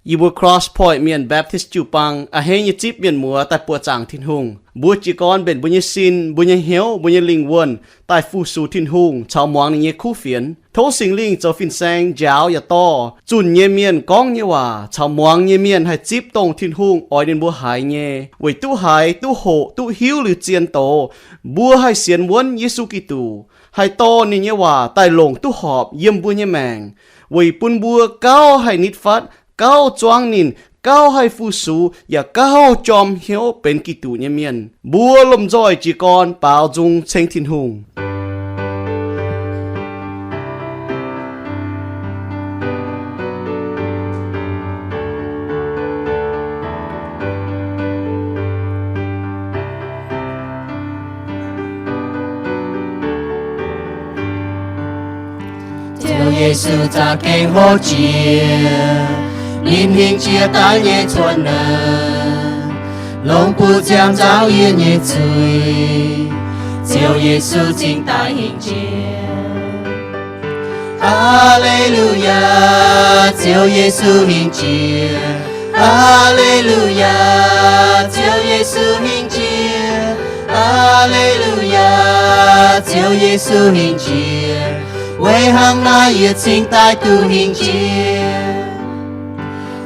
Yie mbuo Cross Point Mienh Baptist jiu-baang a'hneiv nyei zipv mienh muoz daaih buoqc zaangc Tin-Hungh. Mbuo jiez gorn mbenc mbuo nyei sin, mbuo nyei hnyouv, mbuo nyei lingh wuonh daaih fu-sux Tin-Hungh caux muangx ninh nyei kuv fienx. Tov Singx Lingh zoux fin-saeng njaaux yaac dorh zunh nyei mienh gorngv nyei waac caux muangx nyei mienh haih zipv dongh Tin-Hungh oix ninh mbuo haiz nyei, weic duqv haiz, duqv hoqc, duqv hiuv liuz zien doz, mbuo haih sienx wuonv Yesu Giduc, haih dorh ninh nyei waac daaih longc duqv horpc yiem mbuo nyei maengc, weic bun mbuo gauh haih nitv fatv, gauh zuangv ninh, gauh haih fu-sux, yaac gauh jorm hnyouv benx Giduc nyei mienh. Mbuo lomh nzoih jiez gorn baaux nzung ceng Tin-Hungh. Ziouv Yesu za'gengh hlo jiex, ninh hingh jiex daaih nyei cuotv naaiv, longc bun ziangh nzaaux yie nyei zuiz. Ziouv Yesu cingx daaih hingh jiex. Aa^le^lu^yaa, Ziouv Yesu hingh jiex. Aa^le^lu^yaa, Ziouv Yesu hingh jiex. Aa^le^lu^yaa, Ziouv Yesu hingh jiex. Weic hnangv naaiv yie cingx daaih duqv hingh jiex.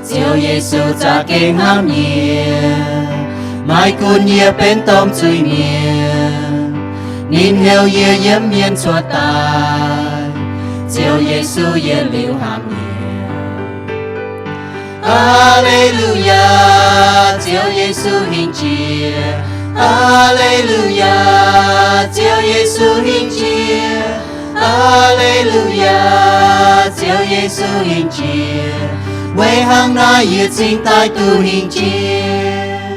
Ziouv Yesu za'gengh hnamv yie, maiv gunv yie benx domh zuiz-mienh, ninh heuc yie yiem mienh cuotv daaih. Ziouv Yesu yietc liuz hnamv yie. Aa^le^lu^yaa, Ziouv Yesu hingh jiex. Aa^le^lu^yaa, Ziouv Yesu hingh jiex. Aa^le^lu^yaa, Ziouv Yesu hingh jiex. Weic hnangv naaiv yie cingx daaih duqv hingh jiex.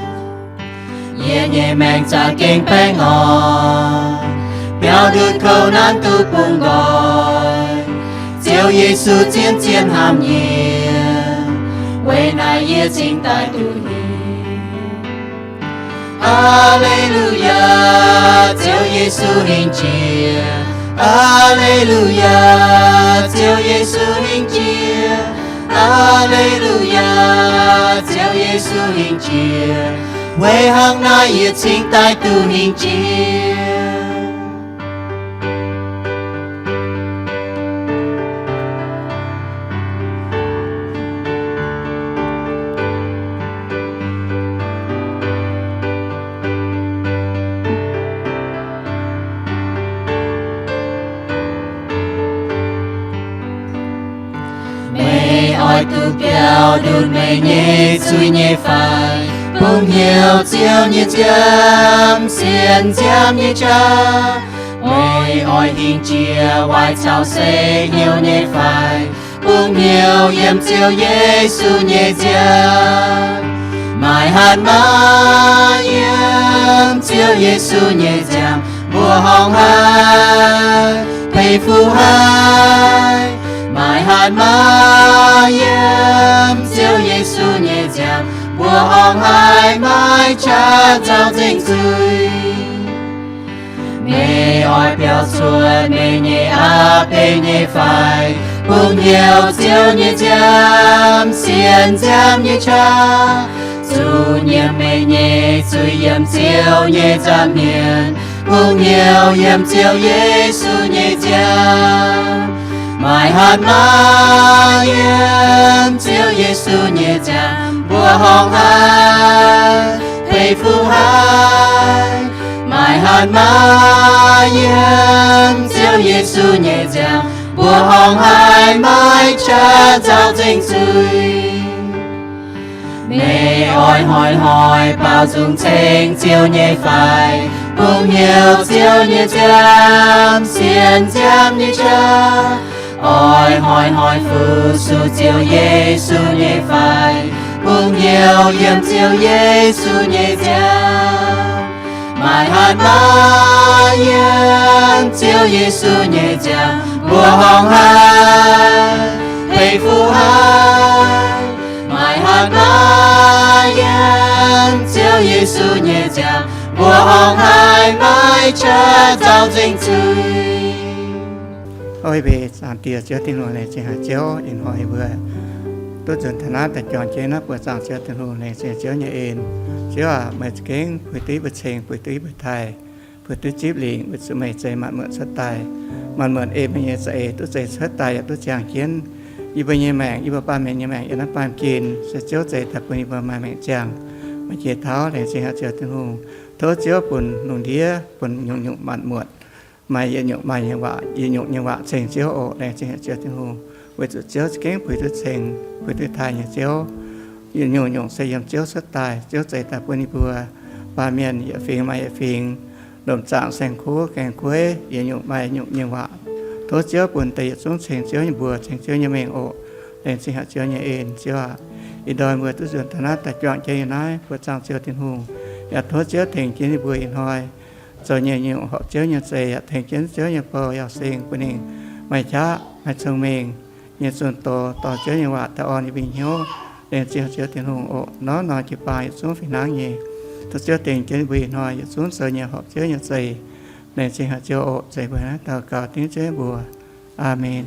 Yie nyei maengc za'gengh baengh orn, biaux ndutc kouv naanv duqv bungx nqoi. Ziouv Yesu zien-zien hnamv yie, weic naaiv yie cingx daaih duqv hingh. Aa^le^lu^yaa, Ziouv Yesu hingh jiex. Aa^le^lu^yaa, Ziouv Yesu hingh jiex. Aa^le^lu^yaa, Ziouv Yesu hingh jiex. Weic hnangv naaiv yie cingx daaih duqv hingh jiex. Meih oix duqv biaux ndutc meih nyei zuiz nyei fai? Bungx hnyouv Ziouv nyei nziaamv, sienx nziaamv nyei qaqv. Meih oix hingh jiex waaic caux seix hnyouv nyei fai? Bungx hnyouv yiem Ziouv Yesu nyei nziaamv. Maaih hatc maaz yiem Ziouv Yesu nyei nziaamv, mbuo horngh haic, peix fuqv haic. Maaih hatc maaz yiem Ziouv Yesu nyei nziaamv, mbuo horngh haic, maiv qaqv nzauh nzengc zuiz. Meih oix biaux cuotv meih nyei aqv bung nyei fai? Bungx hnyouv Ziouv nyei nziaamv, sienx nziaamv nyei qaqv. Zuqc nyiemc meih nyei zuiz yiem Ziouv nyei nza'hmien, bungx hnyouv yiem Ziouv Yesu nyei nziaamv. Maaih hatc maaz yiem Ziouv Yesu nyei nziaamv, mbuo horngh haic, peix fuqv haic. Maaih hatc maaz yiem Ziouv Yesu nyei nziaamv, mbuo horngh haic, maiv qaqv nzauh nzengc zuiz. Meih oix hnoi-hnoi baaux nzung ceng Ziouv nyei fai? Bungx hnyouv Ziouv nyei nziaamv, sienx nziaamv nyei qaqv. Oix hnoi-hnoi fu-sux Ziouv Yesu nyei fai? Bungx hnyouv yiem Ziouv Yesu nyei nziaamv. Maaih hatc maaz yiem Ziouv Yesu nyei nziaamv, mbuo horngh haic, peix fuqv haic. Maaih hatc maaz yiem Ziouv Yesu nyei nziaamv, mbuo horngh haic, maiv qaqv nzauh nzengc zuiz. Ov, mbuo zaangc Diex Ziouv Tin-Hungh, laengz zingh haic Ziouv ih hnoi mbuo duqv nzunc taux naaiv daaih juangc jienv naaiv buoz zaangc Ziouv Tin-Hungh, laengz zingh Ziouv nyei en. Ziouv aac, meih za'gengh puix duqv yie mbuo ceng, puix duqv yie mbuo taaih, puix duqv zipv lingc weic zuqc meih zeiz maanc muotc cuotv daaih. Maanc muotc ei meih nyei za'eix duqv zeiz cuotv daaih yaac duqv ziangh jienv yie mbuo nyei maengc, yie mbuo baamh mienh nyei maengc yiem naaiv baamh gen, se Ziouv zeiz daaih bun yie mbuo maaih maengc ziangh. Meih jiex taux, laengz zingh haic Ziouv Tin-Hungh. Tov Ziouv bun lungh ndiev bun nyungc-nyungc maanc muotc, maaih yietc nyungc maaih nyei waac, yietc nyungc nyei waac ceng Ziouv oc. Laengz zingh haic Ziouv Tin-Hungh, weic zuqc Ziouv za'gengh puix duqv ceng, puix duqv taaih nyei Ziouv. Yietc nyungc-nyungc se yiem Ziouv cuotv daaih, Ziouv zeiz daaih bun yie mbuo baamh mienh yietc fingx maaih yietc fingx lomc zaangc saeng-kuv gaeng-kueiv, yietc nyungc maaih nyungc nyei waac. Tov Ziouv bun deix yietc zungv ceng Ziouv nyei mbuox, ceng Ziouv nyei mengh oc. Laengz zingh haic Ziouv nyei en, Ziouv aac. Ih hnoi mbuo duqv nzuonx taux naaiv daaih juangc jienv yiem naaiv buoz zaangc Ziouv Tin-Hungh, yaac tov Ziouv tengx jienv yie mbuo ih hnoi zoux nyei nyungc horpc Ziouv nyei zeix, yaac tengx jienv Ziouv nyei bou Yaauc Seng bun ninh maaih qaqv maaih cong-mengh nyei zunh doz dorh Ziouv nyei waac daaih orn yie mbuo nyei hnyouv. Laengz zingh haic Ziouv Tin-Hungh oc. Norm norm jiu-baang yietc zungv fih hnangv nyei, tov Ziouv tengx jienv yie mbuo ih hnoi yietc zungv zoux nyei horpc Ziouv nyei zeix. Laengz zingh haic Ziouv oc. Zeiz mbuo naaiv daux gaux dengv Ziouv mbuox. Aamen.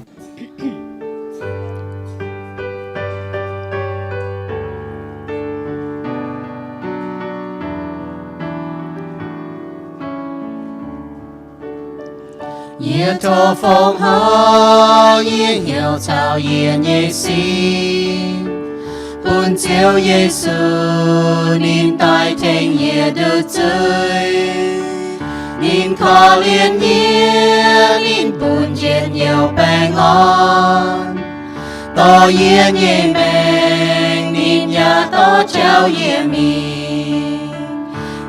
Yie tov fongc horc yie hnyouv caux yie nyei sin bun Ziouv Yesu, ninh daaih tengx yie nduqc zuiz. Ninh korv-lienh yie, ninh bun njien-youh baengh orn dorh yie nyei maengc, ninh yaac dorh jauv yie mingh.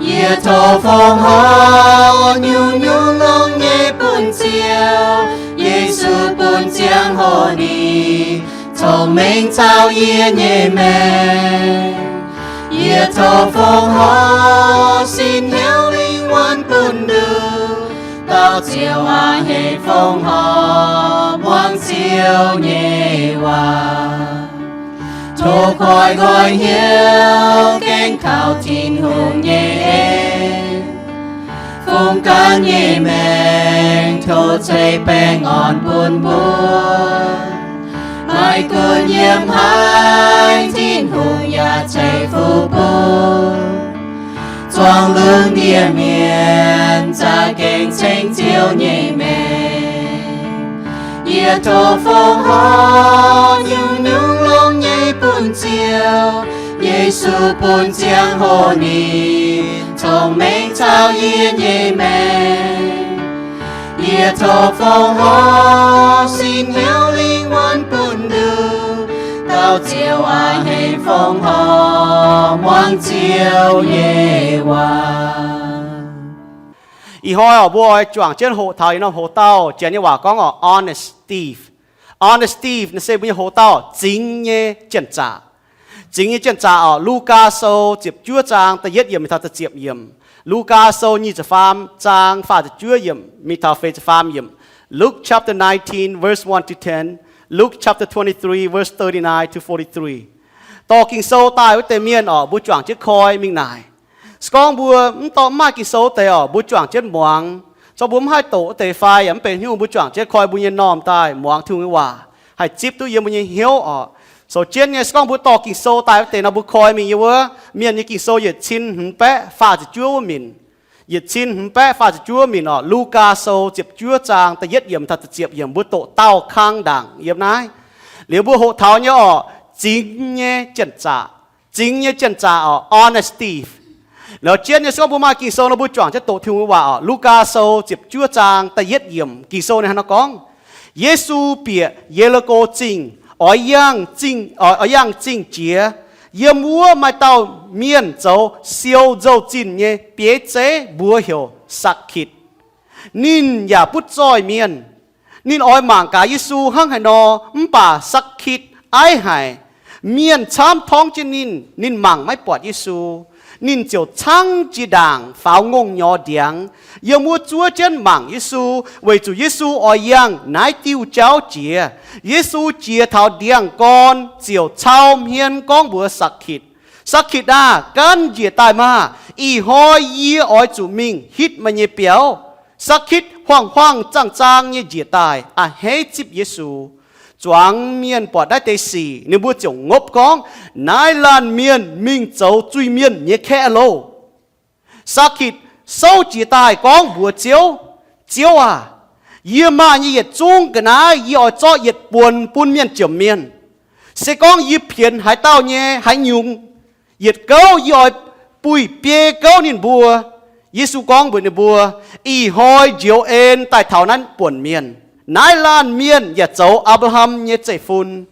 Yie tov fongc horc nyungc-nyungc longx nyei bun Ziouv Yesu bun ziangh hoc ninh cong-mengh caux yie nyei maengc. Yie tov fongc horc sin hnyouv lingh wuonh bun nduqc dauh Ziouv aac, hec fongc horc muangx Ziouv nyei waac. Tov koi nqoi hnyouv gaengh kaux Tin-Hungh nyei en. Fungx gan nyei maengc tov ceix baengh orn bun mbuo. Maaih gunv yiem haaix, Tin-Hungh yaac ceix fuqv bun. Zuangx lungh ndiev mienh za'gengh ceng Ziouv nyei maengc. Yie tov fongc horc nyungc-nyungc longx nyei bun Ziouv Yesu bun ziangh hoc ninh cong-mengh caux yie nyei maengc. Yie tov fongc horc sin hnyouv lingh wuonh bun nduqc dauh Ziouv aac, hec fongc horc muangx Ziouv nyei waac. Ih hnoi oc, mbuo oix juangc jienv hoqc taux yietc norm hoc dauh, Janx nyei waac gorngv oc, honest thief. Honest thief naaiv se mbuo nyei hoc dauh zingx nyei janx-zaqc. Zingx nyei janx-zaqc oc, Lugaa Sou ziepc juov zaang da'yietv yiemc mingh taux da'ziepc yiemc. Lugaa Sou nyic ziepc faam zaang faah ziepc juov yiemc mingh taux feix ziepc faam yiemc. Luke chapter nineteen, verse one to ten. Luke chapter twenty-three, verse thirty-nine to forty-three. Dorh Ging-Sou daaih wuov deix mienh oc, mbuo juangc jienv koi mingh naaic. Se gorngv mbuo mv dorh mv maaih Ging-Sou wuov deix oc, mbuo juangc jienv muangx. Se gorngv mbuo mv haih doqc wuov deix fai yaac mv benx haaix nyungc, mbuo juangc jienv koi mbuo nyei m'normh daaih muangx Tin-Hungh nyei waac, haih zipv duqv yiem mbuo nyei hnyouv oc. Sou jienv nyei, se gorngv mbuo dorh Ging-Sou daaih wuov deix nor, mbuo koi mingh yiem wuov Mienh nyei Ging-Sou yietc cin hmz baeqv faah ziepc juov wuov minc. Yietc cin hmz baeqv faah ziepc juov wuov minc oc, Lugaa Sou ziepc juov zaang da'yietv yiemc taux da'ziepc yiemc, mbuo doqc daauh kang ndaangc yiem naaiv. Liuz mbuo hoqc taux nyei oc, zingx nyei janx-zaqc. Zingx nyei janx-zaqc oc, honest thief. Liuz jienv nyei, se gorngv mbuo maaih Ging-Sou nor, mbuo juangc jienv doqc Tin-Hungh nyei waac oc. Lugaa Sou ziepc juov zaang da'yietv yiemc, Ging-Sou ninh hnangv naaiv nor gorngv, Yesu bieqc Ye^li^ko Zingh, oix yangh zingh, oix yangh zingh jiex. Yiem wuov maaih dauh mienh zoux siou nzou-zinh nyei bieiv zeiv, mbuox heuc Sakc^kitc. Ninh yaac butv zoih mienh. Ninh oix mangc gaax Yesu hnangv haaix nor, mv baac Sakc^kitc aiv haic. Mienh camv torngv jienv ninh, ninh mangc maiv buatc Yesu. Ninh ziouc caangv jiex ndaangc faaux ngongh nyorx ndiangx, yiem wuov zuov jienv mangc Yesu, weic zuqc Yesu oix yangh naaiv diuh jauv jiex. Yesu jiex taux ndiangx-gorn ziouc cau hmien gorngv mbuox Sakc^kitc, Sakc^kitc aah! Gaanv njiec daaih maah! Ih hnoi yie oix zuqc mingh hitv meih nyei biauv. Sakc^kitc huaang-huaang zaang-zaang nyei njiec daaih, a'hneiv zipv Yesu. Zuangx mienh buatc naaiv deix sic, ninh mbuo ziouc ngopv gorngv, Naaiv laanh mienh mingh zoux zuiz-mienh nyei kaeqv loh. Sakc^kitc souv jiez daaih gorngv mbuox Ziouv, Ziouv aah! Yie maaih nyei yietc zungv ga'naaiv yie oix zorqv yietc buonc bun mienh jomc mienh. Se gorngv yie pienx haaix dauh nyei haaix nyungc, yietc gouv yie oix buih biei gouv ninh mbuo. Yesu gorngv mbuox ninh mbuo, Ih hnoi njoux en daaih taux naaiv buonc mienh. Naaiv laanh mienh yaac zoux Apc^laa^ham nyei zeiv-fun.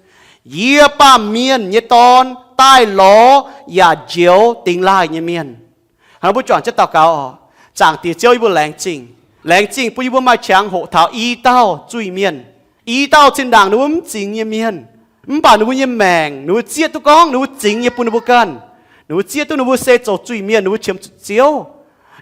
Yie, Baamh Mienh nyei Dorn, daaih lorz yaac njoux dingx laaih nyei mienh. Hnangv mbuo juangc jienv daux gaux oc. Zaangc Diex Ziouv, yie mbuo laengz zingh. Laengz zingh bun yie mbuo maaih qangx hoqc taux i dauh zuiz-mienh, i dauh zinh ndaangc ninh mbuo mv zingx nyei mienh, mv baac ninh mbuo nyei maengc, ninh mbuo zieqv duqv gorngv ninh mbuo zingx nyei bun ninh mbuo ganh. Ninh mbuo zieqv duqv ninh mbuo se zoux zuiz-mienh, ninh mbuo qiemx zuqc Ziouv.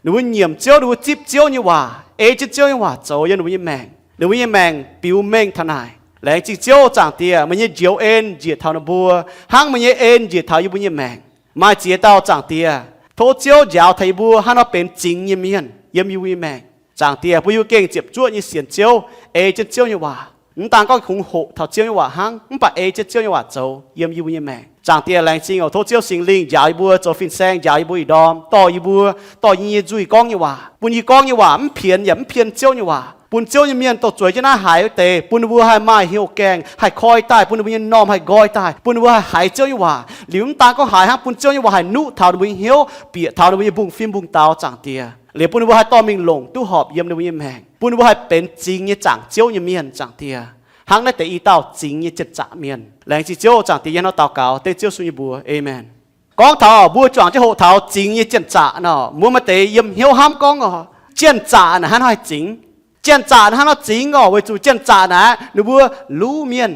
Ninh mbuo nyiemc Ziouv, ninh mbuo zipv Ziouv nyei waac, ei jienv Ziouv nyei waac zoux yiem ninh mbuo nyei maengc. Ninh mbuo nyei maengc biux mengh taux naaic. Laengz zingh Ziouv, Zaangc Diex, meih nyei njoux en njiec taux ninh mbuo, hnangv meih nyei en njiec taux yie mbuo nyei maengc. Maaih ziex dauh, Zaangc Diex, tov Ziouv njaaux taux yie mbuo hnangv nor benx zingx nyei mienh yiem yie mbuo nyei maengc. Zaangc Diex, bun yie mbuo gengh ziepc zuoqv nyei sienx Ziouv, ei jienv Ziouv nyei waac. Mv daan gorngv kungx hoqc taux Ziouv nyei waac hnangv, mv baac ei jienv Ziouv nyei waac zoux yiem yie mbuo nyei maengc. Zaangc Diex, laengz zingh oc. Tov Ziouv Singx Lingh njaaux yie mbuo zoux fin-saeng, njaaux yie mbuo ih ndorm, dorh yie mbuo, dorh yie nyei nzuih gorngv nyei waac, bun yie gorngv nyei waac mv pienx yaac mv pien Ziouv nyei waac, bun Ziouv nyei mienh dorh zueiz jienv naaiv haiz wuov deix, bun ninh mbuo haih maaih hnyouv gaengh, haih koi daaih, bun ninh mbuo nyei m'normh haih nqoi daaih, bun ninh mbuo haih haiz Ziouv nyei waac. Liuz mv daan gorngv haiz hnangv, bun Ziouv nyei waac haih nuqv taux ninh mbuo nyei hnyouv, bieqc taux ninh mbuo nyei mbungv-fim mbungv daux, Zaangc Diex. Liuz bun ninh mbuo haih dorh mingh longc duqv horpc yiem ninh mbuo nyei maengc, bun ninh mbuo haih benx zingx nyei zaangc Ziouv nyei mienh, Zaangc Diex, hnangv naaiv deix i dauh zingx nyei janx-zaqc mienh. Laengz zingh Ziouv, Zaangc Diex, yie hnangv nor daux gaux dengv Ziouv Yesu nyei mbuox, aamen. Gorngv taux mbuo juangc jienv hoqc taux zingx nyei janx-zaqc nor, mbuo maaih deix yiem hnyouv hnamv gorngv oc, janx-zaqc naaic hnangv haaix nor zingx? Janx-zaqc naaic hnangv haaix nor zingx oc? Weic zuqc janx-zaqc naaic ninh mbuo luv mienh.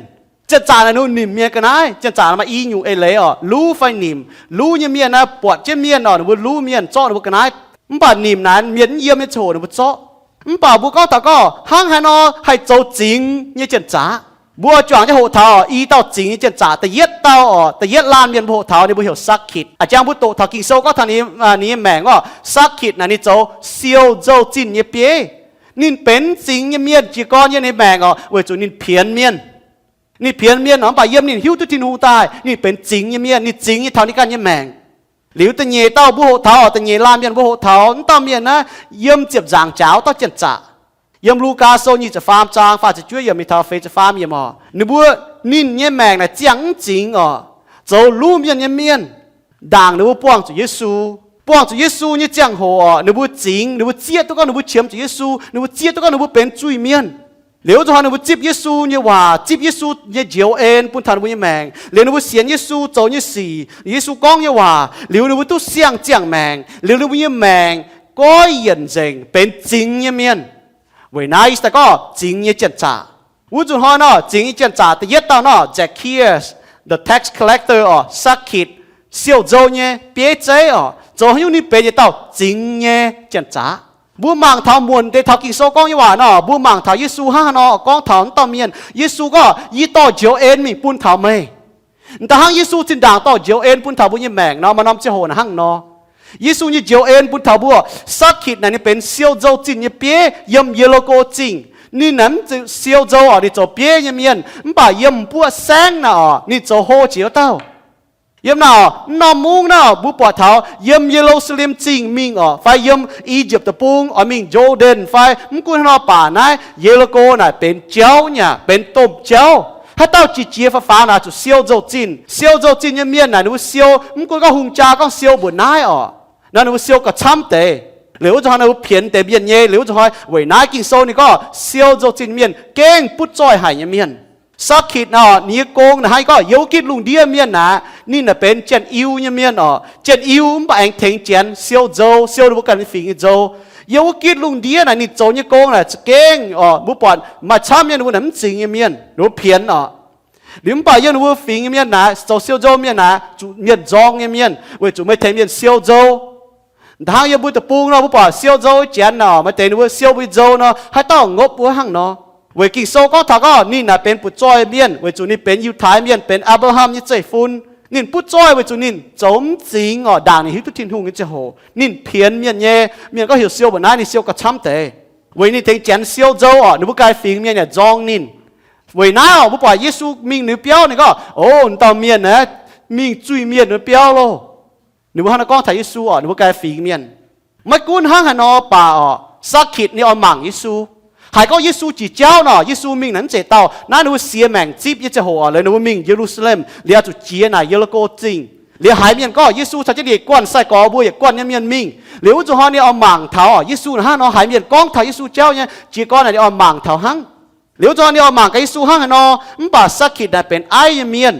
Janx-zaqc naaic ninh mbuo nimc mienh ga'naaiv. Janx-zaqc maaih i nyungc eix leiz oc, luv fai nimc. Luv nyei mienh naaic buatc jienv mienh oc, ninh mbuo luv mienh, zorqv ninh mbuo ga'naaiv. Mv baac nimc naaic mienh mv yiem nyei ziangh hoc ninh mbuo zorqv. Mv baac mbuo gorngv taux gorngv hnangv haaix nor haih zoux zingx nyei janx-zaqc, mbuo oix juangc jienv hoqc taux i dauh zingx nyei janx-zaqc. Da'yietv dauh oc, da'yietv laanh mienh mbuo hoqc taux ninh mbuo heuc Sakc^kitc. A'jang mbuo doqc taux Ging-Sou gorngv taux ninh nyei maengc oc, Sakc^kitc naaic ninh zoux siou nzou-zinh nyei bieiv. Ninh benx zingx nyei mienh jiez gorn yiem ninh maengc oc, weic zuqc ninh pienx mienh. Ninh pienx mienh oc, mv baac yiem ninh hiuv duqv Tin-Hungh daaih, ninh benx zingx nyei mienh. Ninh zingx nyei taux ninh ganh nyei maengc. Liuz da'nyeic dauh mbuo hoqc taux oc, da'nyeic laanh mienh mbuo hoqc taux, mv dauh mienh naaiv yiem ziepc nzaangc jaax wuov dauh janx-zaqc. Yiem Lugaa Sou nyic ziepc faam zaang faah ziepc juov yiemc mingh taux feix ziepc faam yiemc oc, ninh mbuo, ninh nyei maengc naaic ziangh mv zingx oc, zoux luv mienh nyei mienh. Ndaangc ninh mbuo buangh zuqc Yesu, buangh zuqc Yesu nyei ziangh hoc oc, ninh mbuo zingx, ninh mbuo zieqv duqv gorngv ninh mbuo qiemx zuqc Yesu, ninh mbuo zieqv duqv gorngv ninh mbuo benx zuiz-mienh. Liuz zuqc hnoi ninh mbuo zipv Yesu nyei waac, zipv Yesu nyei njoux en bun taux ninh mbuo nyei maengc, liuz ninh mbuo sienx Yesu zoux nyei sic, Yesu gorngv nyei waac, liuz ninh mbuo duqv siang ziangh maengc, liuz ninh mbuo nyei maengc goiv yienc nzengc, benx zingx nyei mienh. Weic naaiv yie daaih gorngv zingx nyei janx-zaqc. Wuov zuqc hnoi nor, zingx nyei janx-zaqc da'yietv dauh nor, Zacchaeus, the tax collector oc, Sakc^kitc, siou nzou nyei bieiv zeiv oc, zoux haaix nyungc ninh benx yietc dauh zingx nyei janx-zaqc. Mbuo mangc taux muonc deix taux Ging-Sou gorngv nyei waac nor, mbuo mangc taux Yesu hnangv haaix nor gorngv taux wuov dauh mienh. Yesu gorngv, Yie dorh njoux en mingh bun taux meih. Da'hnangv Yesu zinh ndaangc dorh njoux en bun taux mbuo nyei maengc nor, maaih norm ziangh hoc naaic hnangv nor. Yesu nyei njoux en bun taux mbuo, Sakc^kitc naaic ninh benx siou nzou-zinh nyei bieiv yiem Ye^li^ko Zingh. Ninh naaic mv siou nzou oc, ninh zoux bieiv nyei mienh, mv baac yiem m'buoqv saengv naaic oc, ninh zoux hlo jiex wuov dauh. Yiem naaic, mv norm mungv naaic, mbuo buatc taux yiem Ye^lu^saa^lem Zingh mingh oc, fai yiem I^yipv Deic-Bung oix mingh Jordan, fai mv gunv haaix nor baac naaiv Ye^li^ko naaic benx jauv nyei, benx domh jauv. Haaix dauh jiex jiex faaux faaux naaic zuqc siou nzou-zinh. Siou nzou-zinh nyei mienh naaic ninh mbuo siou, mv gunv gorngv hungh jaa gorngv siou mbuoqc naaiv oc, naaiv ninh mbuo siou gauh camv deix. Liuz wuov zuqc hnoi ninh mbuo pienx deix mienh nyei. Liuz wuov zuqc hnoi weic naaiv Ging-Sou ninh gorngv siou nzou-zinh mienh gengh butv zoih haic nyei mienh. Sakc^kitc naaic, ninh nyei gong naaic hnangv gorngv yiem wuov gitv lungh ndiev mienh naaic, ninh naaic benx janx-iu nyei mienh oc. Janx-iu mv baac aengx tengx janx siou nzou, siou ninh mbuo ganh nyei fingx nyei nzou. Yiem wuov gitv lungh ndiev naaic ninh zoux nyei gong naaic za'gengh oc, mbuo buatc maaih camv nyei ninh mbuo naaic mv zingx nyei mienh, ninh mbuo pienx oc. Liuz mv baac yiem ninh mbuo fingx nyei mienh naaic, zoux siou nzou mienh naaic, zuqc mienh nzorng nyei mienh, weic zuqc meih tengx mienh siou nzou. Da'hnangv yiem mbuo deic-bung nor, mbuo buatc siou nzou janx nor, maaih deix ninh mbuo siou mbuo nzou nor, haaix dauh ngopv mbuo hnangv nor. Weic Ging-Sou gorngv taux gorngv ninh naaic benx butv zoih mienh, weic zuqc ninh benx Yiutai Mienh, benx Apc^laa^ham nyei zeiv-fun. Ninh butv zoih weic zuqc ninh zoux mv zingx oc, ndaangc ninh hiuv duqv Tin-Hungh nyei ziangh hoc. Ninh pienx mienh nyei, mienh gorngv heuc siou mbuoqc naaiv, ninh siou gauh camv deix. Weic ninh tengx janx siou nzou oc, ninh mbuo ganh fingx mienh yaac nzorng ninh. Weic naaiv oc, mbuo buatc Yesu mingh ninh biauv, ninh gorngv, O, dauh mienh aeqv, mingh zuiz-mienh nyei biauv loh. Ninh mbuo hnangv naaiv gorngv taux Yesu oc, ninh mbuo ganh fingx mienh. Maiv gunv hnangv haaix nor baac oc, Sakitc ninh oix mangc Yesu. Haiz gorngv Yesu jiex jauv nor, Yesu mingh naaic mv zeiz dauh naaiv, ninh mbuo siex maengc zipv nyei ziangh hoc oc, liuz ninh mbuo mingh Ye^lu^saa^lem, liuz zuqc jiex naaic Ye^li^ko Zingh. Liuz haiz mienh gorngv Yesu caux jienv ndeic guanh sai-gorx mbuo yietc guanh nyei mienh mingh. Liuz wuov zuqc hnoi ninh oix mangc taux oc, Yesu naaic hnangv nor, haiz mienh gorngv taux Yesu jauv nyei jiez gorn naaic ninh oix mangc taux hnangv. Liuz wuov zuqc hnoi ninh oix mangc gaax Yesu hnangv haaix nor, mv baac Sakitc naaic benx aiv nyei mienh.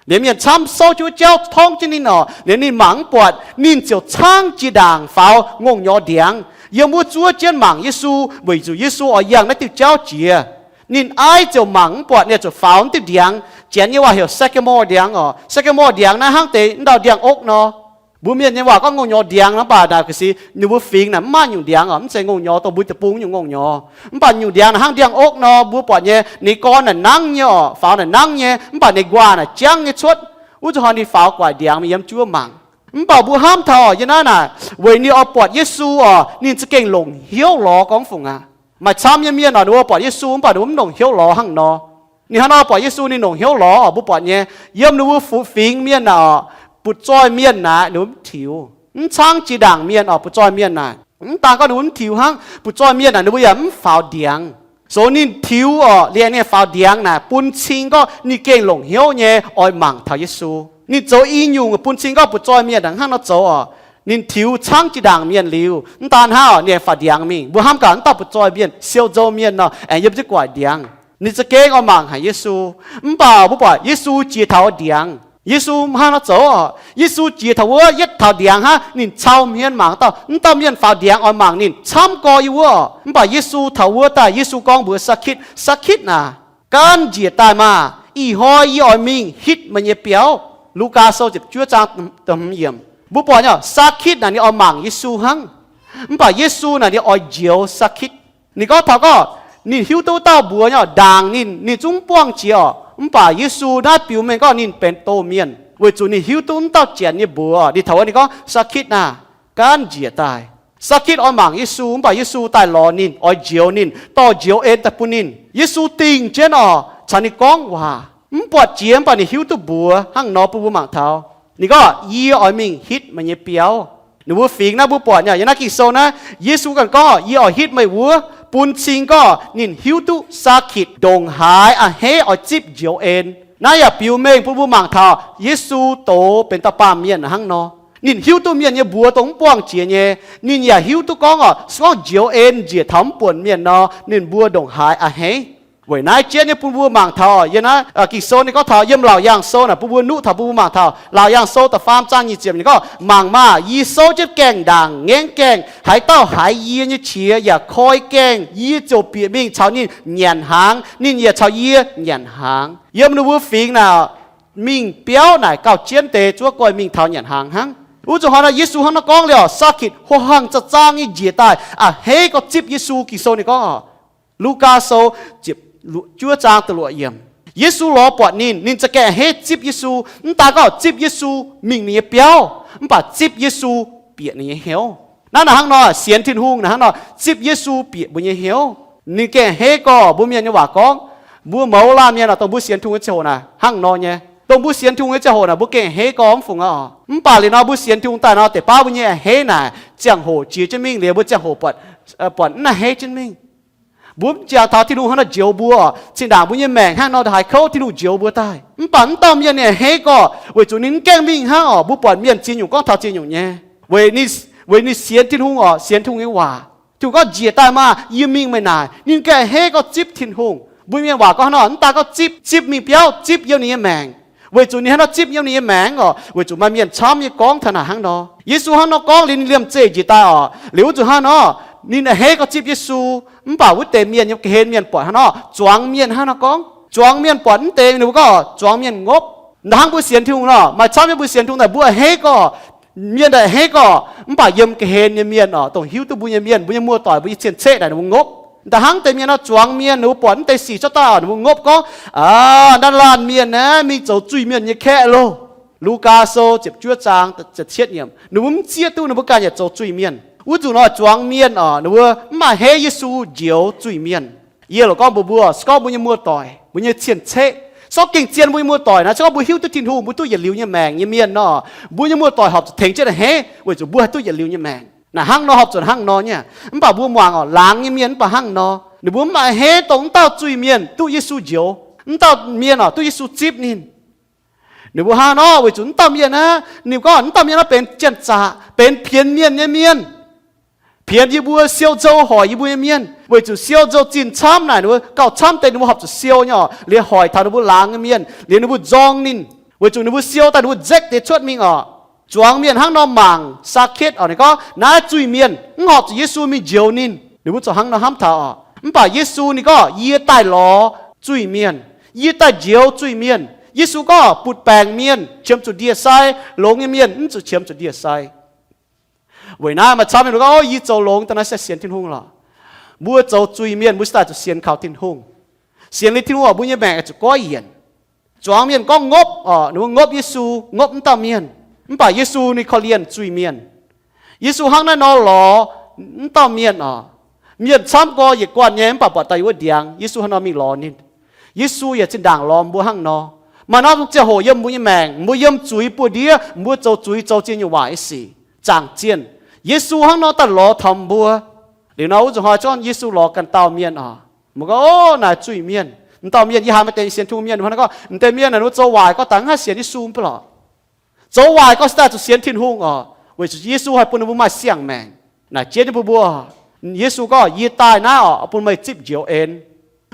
Liuz mienh camv souv jienv wuov jauv torngv jienv ninh oc, liuz ninh mangc mv buatc, ninh ziouc caangv jiex ndaangc faaux ngongh nyorx ndiangx yiem wuov zuov jienv mangc Yesu, weic zuqc Yesu oix yangh naaiv diuh jauv jiex. Ninh aiv ziouc mangc mv buatc, ninh zuqc faaux naaiv diuh ndiangx. Janx nyei waac heuc sycamore ndiangx oc. Sycamore ndiangx naaiv hnangv deix wuov dauh ndiangx-okv nor. Mbuo mienh nyei waac gorngv ngongh nyorx ndiangx nor, mv baac naaic ga'sie ninh mbuo fingx naaic mv maaih nyungc ndiangx oc, mv zeiz ngongh nyorx dongh mbuo deic-bung nyungc ngongh nyorx. Mv baac nyungc ndiangx naaic hnangv ndiangx-okv nor, mbuo buatc nyei, ninh gorn naaic nangv nyei oc, faaux naaic nangv nyei, mv baac ninh nquaah naaic jangv nyei cuotv. Wuov zuqc hnoi ninh faaux guaic ndiangx mingh yiem juov mangc. Mv baac mbuo hnamv taux oc, yie naaiv naaic weic ninh oix buatc Yesu oc, ninh za'gengh longc hnyouv lorz gorngv fungc aqv. Maaih camv nyei mienh oc, ninh mbuo buatc Yesu mv baac ninh mbuo mv longc hnyouv lorz hnangv nor. Ninh hnangv nor buatc Yesu ninh longc hnyouv lorz oc, mbuo buatc nyei, yiem ninh mbuo fu-, fingx mienh naaic oc, butv-zoih mienh naaic ninh mbuo mv tiux. Mv caangv jiex ndaangc mienh oc, butv-zoih mienh naaic. Mv daan gorngv ninh mbuo mv tiux hnangv, butv-zoih mienh naaic ninh mbuo yaac mv faaux ndiangx. So ninh tiux oc, liuz ninh faaux ndiangx naaic bun cing gorngv ninh gengh longc hnyouv nyei oix mangc taux Yesu. Ninh zoux i nyungc bun cing gorngv butv-zoih mienh hnangv nor zoux oc. Ninh tiux caangv jiex ndaangc mienh liuz, mv daan hnangv oc, ninh faaux ndiangx mingh. Mbuo hnamv gaax wuov dauh butv-zoih mienh, siou nzou mienh nor, aengx yiem jienv guaic ndiangx. Ninh za'gengh oix mangc haic Yesu. Mv baac mbuo buatc Yesu jiex taux ndiangx. Yesu hnangv nor zoux oc. Yesu jiex taux wuov, yietv taux ndiangx hnangv, ninh cau hmien mangc dauh, wuov dauh mienh faaux ndiangx oix mangc ninh camv gorx yiem wuov oc. Mv baac Yesu taux wuov daaih, Yesu gorngv mbuox Sakitv, Sakitv aac, gaanv njiec daaih maah! Ih hnoi yie oix mingh hitv meih nyei biauv. Lugaa Sou ziepc juov zaang da'hmz yiemc. Mbuo buatc nyei, Sakitv naaic ninh oix mangc Yesu hnangv. Mv baac Yesu naaic ninh oix njoux Sakitv. Ninh gorngv taux gorngv ninh hiuv duqv wuov dauh mbuox nyei oc, ndaangc ninh, ninh zungv mv buangh jiex oc. Mv baac Yesu naaiv biux mengh gorngv ninh benx doz mienh, weic zuqc ninh hiuv duqv wuov dauh janx nyei mbuox. Ninh taux wuov ninh gorngv, Sakitv aah, gaanv njiec daaih. Sakitv oix mangc Yesu, mv baac Yesu daaih lorz ninh, oix njoux ninh, dorh njoux en daaih bun ninh. Yesu dingh jienv oc caux ninh gorngv waac. Mv buatc jiex, mv baac ninh hiuv duqv mbuox hnangv nor bun mbuo mangc taux. Ninh gorngv, Yie oix mingh hitv meih nyei biauv. Ninh mbuo fingx naaiv mbuo buatc nyei, yiem naaiv Ging-Sou naaiv, Yesu ganh gorngv, Yie oix hitv meih wuov, bun cing gorngv ninh hiuv duqv Sakitv ndongc haaix a'hneiv oix zipv njoux en. Naaiv yaac biux mengh bun mbuo mangc taux Yesu doz benx dauh baamh mienh hnangv nor. Ninh hiuv duqv mienh nyei mbuox dongh mv buangh jiex nyei. Ninh yaac hiuv duqv gorngv oc, se gorngv njoux en njiec taux mv buonc mienh nor, ninh mbuo ndongc haaix a'hneiv. Weic naaiv jienv nyei bun mbuo mangc taux, yiem naaiv Ging-Sou ninh gorngv taux yiem Laauc Yaangh Sou naaic bun mbuo nuqv taux, bun mbuo mangc taux Laauc Yaangh Sou da'faam zaang nyic ziepc, ninh gorngv, Mangc maah! Yie souv jienv gaengh ndaangc ngaengv gaengh, haaix dauh haiz yie nyei qiex yaac koi gaengh, yie ziouc bieqc mingh caux ninh nyanc hnaangx, ninh yaac caux yie nyanc hnaangx. Yiem ninh mbuo fingx naaic, mingh biauv naaic gauh jienv deix zuov guai mingh taux nyanc hnaangx hnangv. Wuov zuqc hnoi naaic Yesu hnangv naaiv gorngv liuz, Sakitv huaang-huaang za'zaang nyei njiec daaih a'hneiv gorngv zipv Yesu. Ging-Sou ninh gorngv, Lugaa Sou ziepc juov zaang da'luoqc yiemc. Yesu lorz buatc ninh, ninh za'gengh a'hneiv zipv Yesu. Mv daan gorngv zipv Yesu mingh ninh nyei biauv, mv baac zipv Yesu bieqc ninh nyei hnyouv. Naaiv naaic hnangv nor, sienx Tin-Hungh naaic hnangv nor, zipv Yesu bieqc mbuo nyei hnyouv. Ninh gengh a'hneiv gorx. Mbuo mienh nyei waac gorngv, mbuo mouz laanh mienh oc, dongh mbuo sienx Tin-Hungh nyei ziangh hoc naaic hnangv nor nyei. Dongh mbuo sienx Tin-Hungh nyei ziangh hoc naaic mbuo gengh a'hneiv gorx mv fungc aqv oc. Mv baac liuz nor mbuo sienx Tin-Hungh daaih nor, deix baav mbuo nyei a'hneiv naaic ziangh hoc jiex jienv mingh, liuz mbuo ziangh hoc buatc, buatc mv a'hneiv jienv mingh. Mbuo mv jangx taux Tin-Hungh hnangv nor njoux mbuo oc. Zinh ndaangc mbuo nyei maengc hnangv nor haaix kouv Tin-Hungh njoux mbuo daaih. Mv baac mv dauh mienh ninh a'hneiv gorx weic zuqc ninh mv gaengh mingh hnangv oc. Mbuo buatc mienh ziex nyungc gorngv taux ziex nyungc nyei. Weic ninh, weic ninh sienx Tin-Hungh oc, sienx Tin-Hungh nyei waac. Tin-Hungh gorngv, Njiec daaih maah! Yie mingh meih naaic. Ninh gengh a'hneiv gorx zipv Tin-Hungh. Mbuo mienh waac gorngv hnangv nor, mv daan gorngv zipv, zipv mingh biauv, zipv yiem ninh nyei maengc. Weic zuqc ninh hnangv nor zipv yiem ninh nyei maengc oc, weic zuqc maaih mienh camv nyei gorngv taux naaic hnangv nor. Yesu hnangv nor gorngv liuz ninh liemh zeih njiec daaih oc. Liuz wuov zuqc hnangv nor, ninh a'hneiv gorx zipv Yesu. Mv baac wuov deix mienh yiem ga'hlen mienh buatc hnangv nor, zuangx mienh hnangv nor gorngv. Zuangx mienh buatc wuov deix ninh mbuo gorngv zuangx mienh ngopv. Hnangv mbuo sienx Tin-Hungh nor, maaih camv nyei mbuo sienx Tin-Hungh daaih mbuo a'hneiv gorx, mienh daaih a'hneiv gorx, mv baac yiem ga'hlen nyei mienh oc, dongh hiuv duqv mbuo nyei mienh, mbuo nyei muoz-doic, mbuo nyei cien-ceqv naaic ninh mbuo ngopv. Da'hnangv deix mienh nor, zuangx mienh ninh mbuo buatc wuov deix sic cuotv daaih oc, ninh mbuo ngopv gorngv, Aav, naaiv laanh mienh naaiv mingh zoux zuiz-mienh nyei kaeqv loh. Lugaa Sou ziepc juov zaang ziepc cietv yiemc. Ninh mbuo mv zieqv duqv ninh mbuo ganh yaac zoux zuiz-mienh. Wuov zuqc nor zuangx mienh oc, ninh mbuo mv a'hneiv Yesu njoux zuiz-mienh. Yie loc gorngv mbuox mbuo, se gorngv mbuo nyei muoz-doic, mbuo nyei cien-ceqv, se gorngv gengh zien mbuo nyei muoz-doic naaic, se gorngv mbuo hiuv duqv Tin-Hungh, mbuo duqv yietc liuz nyei maengc nyei mienh nor, mbuo nyei muoz-doic horpc zuqc tengx jienv a'hneiv weic zuqc mbuo haih duqv yietc liuz nyei maengc. Naaic hnangv nor, horpc zuqc hnangv nor nyei. Mv baac mbuo muangx orqc, laangz nyei mienh mv baac hnangv nor, ninh mbuo mv maaih a'hneiv dongh mv dauh zuiz-mienh duqv Yesu njoux, mv dauh mienh orqc duqv Yesu zipv ninh. Ninh mbuo hnangv nor weic zuqc mv dauh mienh aqv, ninh gorngv mv dauh mienh naaiv benx janx-zaqc, benx pienx mienh nyei mienh, pienx yie mbuo, siou nzou hoic yie mbuo nyei mienh, weic zuqc siou nzou zinh camv naaic, ninh mbuo gauh camv deix ninh mbuo horpc zuqc siou nyei orqc, liuz hoic taux ninh mbuo laangz nyei mienh, liuz ninh mbuo nzorng ninh, weic zuqc ninh mbuo siou daaih ninh mbuo nzekv deix cuotv mingh orqc. Zuangx mienh hnangv nor mangc Saa^ketv orqc, ninh gorngv naaiv zuiz-mienh mv horpc zuqc Yesu mingh njoux ninh. Ninh mbuo ziouc hnangv nor hnamv taux orqc. Mv baac Yesu ninh gorngv, yie daaih lorz zuiz-mienh, yie daaih njoux zuiz-mienh. Yesu gorngv butv-baengc mienh qiemx zuqc ndie-sai, longx nyei mienh mv zuqc qiemx zuqc ndie-sai. Weic naaiv maaih camv mienh gorngv, o, yie zoux longx daaih naaiv se sienx Tin-Hungh lorqc. Mbuo zoux zuiz-mienh mbuo se daaih zuqc sienx kaux Tin-Hungh. Sienx liuz Tin-Hungh orqc, mbuo nyei maengc zuqc goiv yienc. Zuangx mienh gorngv ngopv orqc, ninh mbuo ngopv Yesu, ngopv mv dauh mienh. Mv baac Yesu ninh korv-lienh zuiz-mienh. Yesu hnangv naaiv nor lorz mv dauh mienh orqc. Mienh camv gorx yietc guanh nyei mv baac buatc daaih yiem wuov ndiangx, Yesu hnangv nor mingh lorz ninh. Yesu yaac zinh ndaangc lorz mbuo hnangv nor. Maaih norm ziangh hoc yiem mbuo nyei maengc, mbuo yiem zuiz buoz-ndiev, mbuo zoux zuiz zoux ziex nyungc waaic nyei sic, zaangc zienh. Yesu hnangv nor daaih lorz taux mbuo. Liuz nor wuov nzunc hnoi zorqv Yesu lorz ganh dauh mienh orqc. Mbuo gorngv, o, naaic zuiz-mienh. M'dauh mienh yie haiz maaih deix sienx Tin-Hungh mienh, mbuo hnangv gorngv m'deix mienh naaic ninh mbuo zoux waaic gorx dangh mv haih sienx Yesu mv baac lorqc. Zoux waaic gorx se daaih zuqc sienx Tin-Hungh orqc, weic zuqc Yesu haih bun ninh mbuo maaih siang-maengc. Naaic jienv nyei bun mbuo, Yesu gorngv, yie daaih naaiv orqc bun meih zipv njoux en.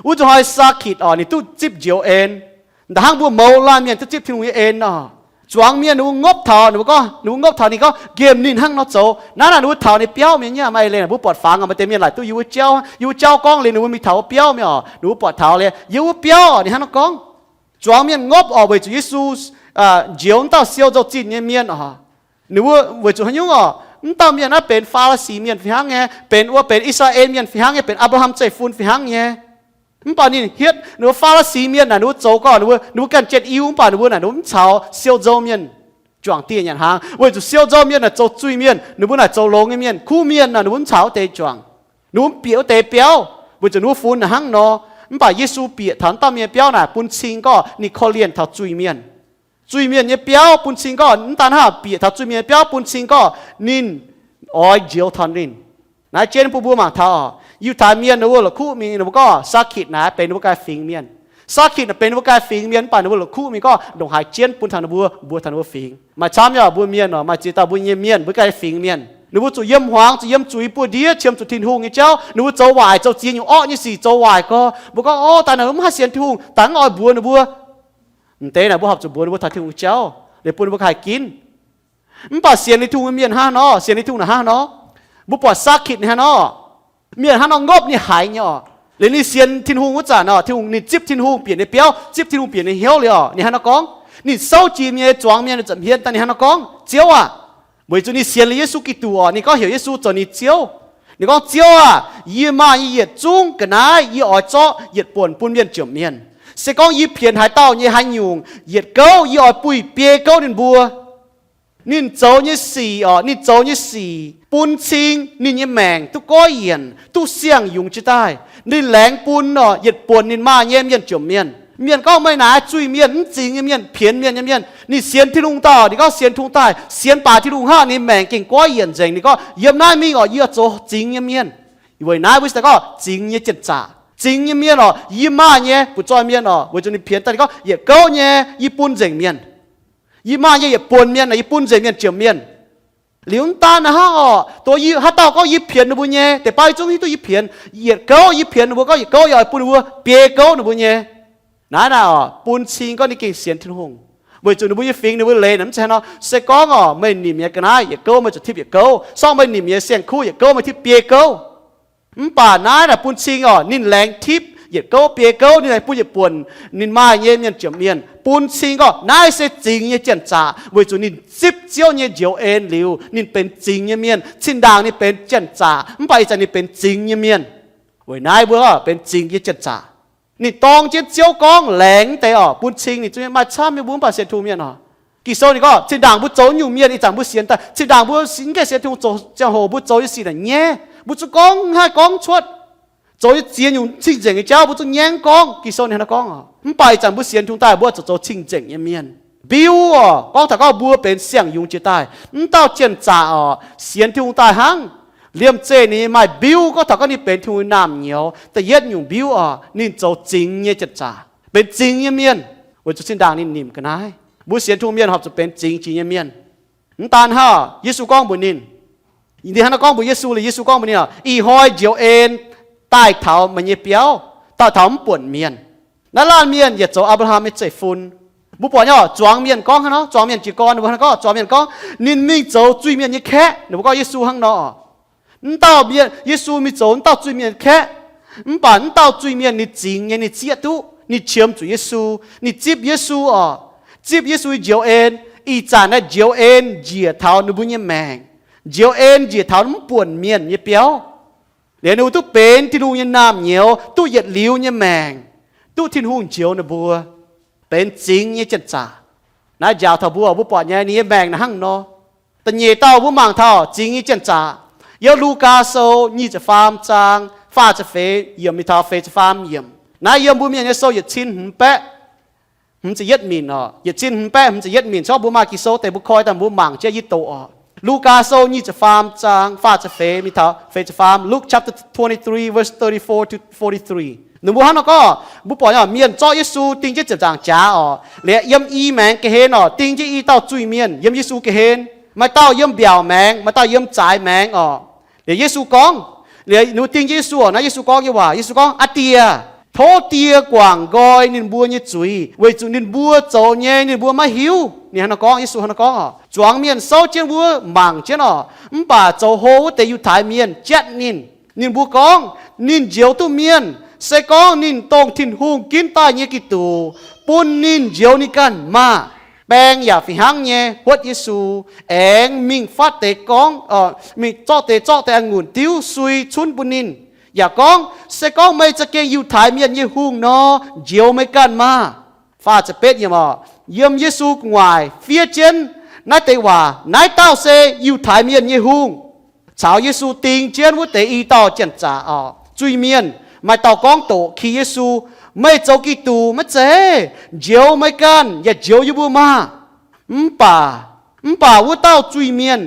Wuov nzunc hnoi Saa^kitc orqc ninh duqv zipv njoux en. Nda'hnangv mbuo mouz laanh mienh duqv zipv Tin-Hungh nyei en orqc. Zuangx mienh ninh mbuo ngopv taux, ninh mbuo gorngv, ninh mbuo ngopv taux ninh gorngv nqemh ninh hnangv nor zoux. Naaiv naaic ninh mbuo taux ninh biauv mienh nyei, maaih leiz mbuo buatc fangx orqc, maaih deix mienh laaic duqv yie wuov jauv, yie wuov jauv gorngv liuz ninh mbuo mingh taux wuov biauv mienh orqc, ninh mbuo buatc taux liuz yie wuov biauv orqc ninh hnangv nor gorngv. Zuangx mienh ngopv orqc weic zuqc Yesu njoux wuov dauh siou nzou-zinh nyei mienh orqc. Ninh mbuo weic zuqc haaix nyungc orqc, wuov dauh mienh naaiv benx Faa^li^si mienh fih hnangv nyei, benx wuov benx I^saa^laa^en mienh fih hnangv nyei, benx Apc^laa^ham zeiv-fun fih hnangv nyei. Mv baac ninh hietv ninh mbuo Faa^li^si mienh naaic ninh mbuo zoux gorqv ninh mbuo, ninh mbuo ganh jienv Iu, mv baac ninh mbuo naaic ninh mbuo mv caux siou nzou mienh juangc dieh nyanc hnaangx, weic zuqc siou nzou mienh naaic zoux zuiz-mienh, ninh mbuo naaic zoux longx nyei mienh, kuv mienh naaic ninh mbuo mv caux wuov deix juangc. Ninh mbuo mv bieqc wuov deix biauv, weic zuqc ninh mbuo funx naaic hnangv nor. Mv baac Yesu bieqc taux wuov dauh mienh biauv naaic bun cing gorqv ninh korv-lienh taux zuiz-mienh. Zuiz-mienh nyei biauv bun cing gorqv mv daan hnangv bieqc taux zuiz-mienh nyei biauv bun cing gorqv ninh oix njoux taux ninh. Naaiv jienv bun mbuo mangc taux, Yiutai mienh ninh mbuo la'kuqv mingh ninh mbuo gorngv Saa^kitc naaic benx ninh mbuo ganh fingx mienh. Saa^kitc naaic benx ninh mbuo ganh fingx mienh mv baac ninh mbuo la'kuqv mingh gorngv ndongc haaix jienv bun taux ninh mbuo, mbuox taux ninh mbuo fingx. Maaih camv nyei mbuo mienh orqc, maaih ziex dauh mbuo nyei mienh mbuo ganh fingx mienh, ninh mbuo zuqc yiem hmuangx, zuqc yiem zuiz buoz-ndiev, qiemx zuqc Tin-Hungh nyei jauv, ninh mbuo zoux waaic zoux ziex nyungc orqv nyei sic, zoux waaic gorx. Mbuo gorngv, o, daaih naaic mv haih sienx Tin-Hungh, dangh oix mbuox ninh mbuo. M'deix naaic mbuo horpc zuqc mbuox ninh mbuo taux Tin-Hungh jauv, liuz bun ninh mbuo haih ginv. Mv baac sienx liuz Tin-Hungh mienh hnangv nor, sienx liuz Tin-Hungh naaic hnangv nor. Mbuo buatc Saa^kitc ninh hnangv nor, mienh hnangv nor ngopv ninh haiz nyei orqc. Liuz ninh sienx Tin-Hungh wuov zanc orqc, Tin-Hungh ninh zipv Tin-Hungh bieqc ninh biauv, zipv Tin-Hungh bieqc ninh hnyouv liuz orqc, ninh hnangv nor gorngv, ninh souv jiex mienh nyei zuangx mienh nza'hmien daaih ninh hnangv nor gorngv, Ziouv aah! Weic zuqc ninh sienx liuz Yesu Giduc orqc, ninh gorngv heuc Yesu zoux ninh Ziouv. Ninh gorngv, Ziouv aah! Yie maaih nyei yietc zungv ga'naaiv yie oix zorqv yietc buonc bun mienh jomc mienh. Se gorngv yie pienx haaix dauh nyei haaix nyungc, yietc gouv yie oix buih biei gouv ninh mbuo. Ninh zoux nyei sic orqc, ninh zoux nyei sic bun cing ninh nyei maengc duqv goiv yienc, duqv siang-yungz jiez daaih. Ninh laengz bun orqc yietc buonc ninh maaih nyei mienh jomc mienh. Mienh gorngv, Meih naaic zuiz-mienh, mv zingx nyei mienh, pienx mienh nyei mienh. Ninh sienx Tin-Hungh daaih, ninh gorngv sienx Tin-Hungh daaih, sienx baac Tin-Hungh hnangv, ninh maengc gengh goiv yienc nzengc. Ninh gorngv, Yiem naaiv mingh orqc, yie oix zoux zingx nyei mienh. Weic naaiv mbuo se gorngv zingx nyei janx-zaqc, zingx nyei mienh orqc, yie maaih nyei, butv-zoih mienh orqc, weic zuqc ninh pienx daaih ninh gorngv, Yietc gouv nyei yie bun nzengc mienh. Yie maaih nyei yietc buonc mienh naaic yie bun nzengc mienh jomc mienh. Liuz mv daan hnangv orqc, dongh yie, haaix dauh gorngv yie pienx ninh mbuo nyei, deix baav yie zungv hiuv duqv yie pienx, yietc gouv yie pienx ninh mbuo gorngv yietc gouv yie oix bun ninh mbuo biei gouv ninh mbuo nyei. Naaiv naaic orqc, bun cing gorngv ninh gengh sienx Tin-Hungh, weic zuqc ninh mbuo nyei fingx ninh mbuo leiz naaic mv zeiz hnangv nor. Se gorngv orqc, meih nimc nyei ga'naaiv yietc gouv meih zuqc tipv yietc gouv, sorng meih nimc nyei siang-kuv yietc gouv meih tipv biei gouv. Mv baac naaiv naaic bun cing orqc, ninh laengz tipv yietc gouv biei gouv, ninh laengz bun yietc buonc ninh maaih nyei mienh jomc mienh. Bun cing gorngv naaiv se zingx nyei janx-zaqc, weic zuqc ninh zipv Ziouv nyei njoux en liuz, ninh benx zingx nyei mienh. Zinh ndaangc ninh benx janx-zaqc, mv baac ih zanc ninh benx zingx nyei mienh. Weic naaiv mbuo benx zingx nyei janx-zaqc. Ninh dorng jienv Ziouv gorngv laengz deix orqc, bun cing ninh zungv maaih camv nyei mbuo mv baac sienx Tin-Hungh mienh orqc. Ging-Sou ninh gorngv, zinh ndaangc mbuo zoux nyungc mienh, ih zanc mbuo sienx daaih, zinh ndaangc mbuo mv gaengh sienx Tin-Hungh zoux ziangh hoc mbuo zoux nyei sic naaic nyaiv, mbuo zungv gorngv haih gorngv cuotv. zoux nyei ziex nyungc cing-nzengc nyei jauv mbuo zungv ngaengv gorngv. Ging-Sou ninh hnangv naaiv gorngv oc, mv baac ih zanc mbuo sienx Tin-Hungh daaih mbuo zuqc zoux cing-nzengc nyei mienh. Biuv oc, gorngv taux gorngv mbuo benx siang-yungz jiex daaih, mv dauh janx-zaqc oc, sienx Tin-Hungh daaih hnangv, liemh zeih ninh maaih mbiuv gorngv taux gorngv ninh benx Tin-Hungh nyei naamh nyouz. Da'yietv nyungc mbiuv oc, ninh zoux zingx nyei janx-zaqc, benx zingx nyei mienh, weic zuqc zinh ndaangc ninh nimc ga'naaiv. Mbuo sienx Tin-Hungh mienh horpc zuqc benx zingx jiex nyei mienh. Mv daan hnangv, Yesu gorngv mbuox ninh, ninh hnangv naaiv gorngv mbuox Yesu, Yesu gorngv mbuox ninh, ih hnoi njoux en daaih taux meih nyei biauv, daaih taux mv buonc mienh. Naaiv laanh mienh yietc zoux Apc^laa^ham nyei zeiv-fun. Mbuo buatc nyei oc, zuangx mienh gorngv hnangv nor, zuangx mienh jiez gorn ninh mbuo hnangv gorngv, zuangx mienh gorngv ninh mingh zoux zuiz-mienh nyei kaeqv. Ninh mbuo gorngv Yesu hnangv nor. Mv dauh mienh, Yesu mingh zoux mv dauh zuiz-mienh kaeqv. Mv baac mv dauh zuiz-mienh ninh zingx nyei, ninh zieqv duqv, ninh qiemx zuqc Yesu, ninh zipv Yesu oc, zipv Yesu nyei njoux en. Ih zanc naaiv njoux en njiec taux ninh mbuo nyei maengc, njoux en njiec taux mv buonc mienh nyei biauv. Liuz ninh mbuo duqv benx Tin-Hungh nyei naamh nyouz, duqv yietc liuz nyei maengc, duqv Tin-Hungh njoux ninh mbuo, benx zingx nyei janx-zaqc. Naaiv njaaux taux mbuo, mbuo buatc nyei ninh nyei maengc naaiv hnangv nor. Da'nyeic dauh mbuo mangc taux zingx nyei janx-zaqc, yiem Lugaa Sou nyic ziepc faam zaang faah ziepc feix yiemc mingh taux feix ziepc faam yiemc. Naaiv yiem mbuo Mienh nyei sou yietc cin hmz baeqv hmz ziepc yietv minc oc. Yietc cin hmz baeqv hmz ziepc yietv minc, corc mbuo maaih Ging-Sou deix mbuo koi daaih mbuo mangc jienv yie doqc oc. Lugaa Sou nyic ziepc faam zaang faah ziepc feix mingh taux feix ziepc faam, Luke chapter twenty-three, verse thirty-four to forty-three. Ninh mbuo hnangv nor gorngv, mbuo buatc nyei mienh zorqv Yesu ding jienv ziepc nzaangc jaax oc. Liuz yiem i maengx ga'hlen oc, ding jienv i dauh zuiz-mienh yiem Yesu ga'hlen. Maaih dauh yiem mbiaauc maengx, maaih dauh yiem zaaix maengx oc. Liuz Yesu gorngv, liuz ninh mbuo ding jienv Yesu oc, naaiv Yesu gorngv nyei waac. Yesu gorngv, Aa Die, tov Die guangc nqoi ninh mbuo nyei zuiz, weic zuqc ninh mbuo zoux nyei ninh mbuo maiv hiuv. Ninh hnangv nor gorngv, Yesu hnangv nor gorngv oc. Zuangx mienh souv jienv wuov mangc jienv oc, mv baac zoux hlo wuov deix Yiutai Mienh jatv ninh. Ninh mbuo gorngv, Ninh njoux duqv mienh. Se gorngv ninh dongh Tin-Hungh ginv daaih nyei Giduc, bun ninh njoux ninh ganh maah! Baeng yaac fih hnangv nyei huotv Yesu, aengx mingh fatv deix gorngv, mingh zorqv deix, zorqv deix a'ngunc diuv sui cunv bun ninh, yaac gorngv, Se gorngv meih za'gengh Yiutai Mienh nyei hungh nor, njoux meih ganh maah! Faah ziepc betv yiemc oc, yiem Yesu gu'nguaaic fiev jienv naaiv deix waac, Naaiv dauh se Yiutai Mienh nyei hungh. Caux Yesu ding jienv wuov deix i dauh janx-zaqc oc, zuiz-mienh, maaih dauh gorngv doqc ki Yesu, Meih zoux Giduc maiv zeiz? Njoux meih ganh yaac njoux yie mbuo maah! Mv baac, mv baac wuov dauh zuiz-mienh,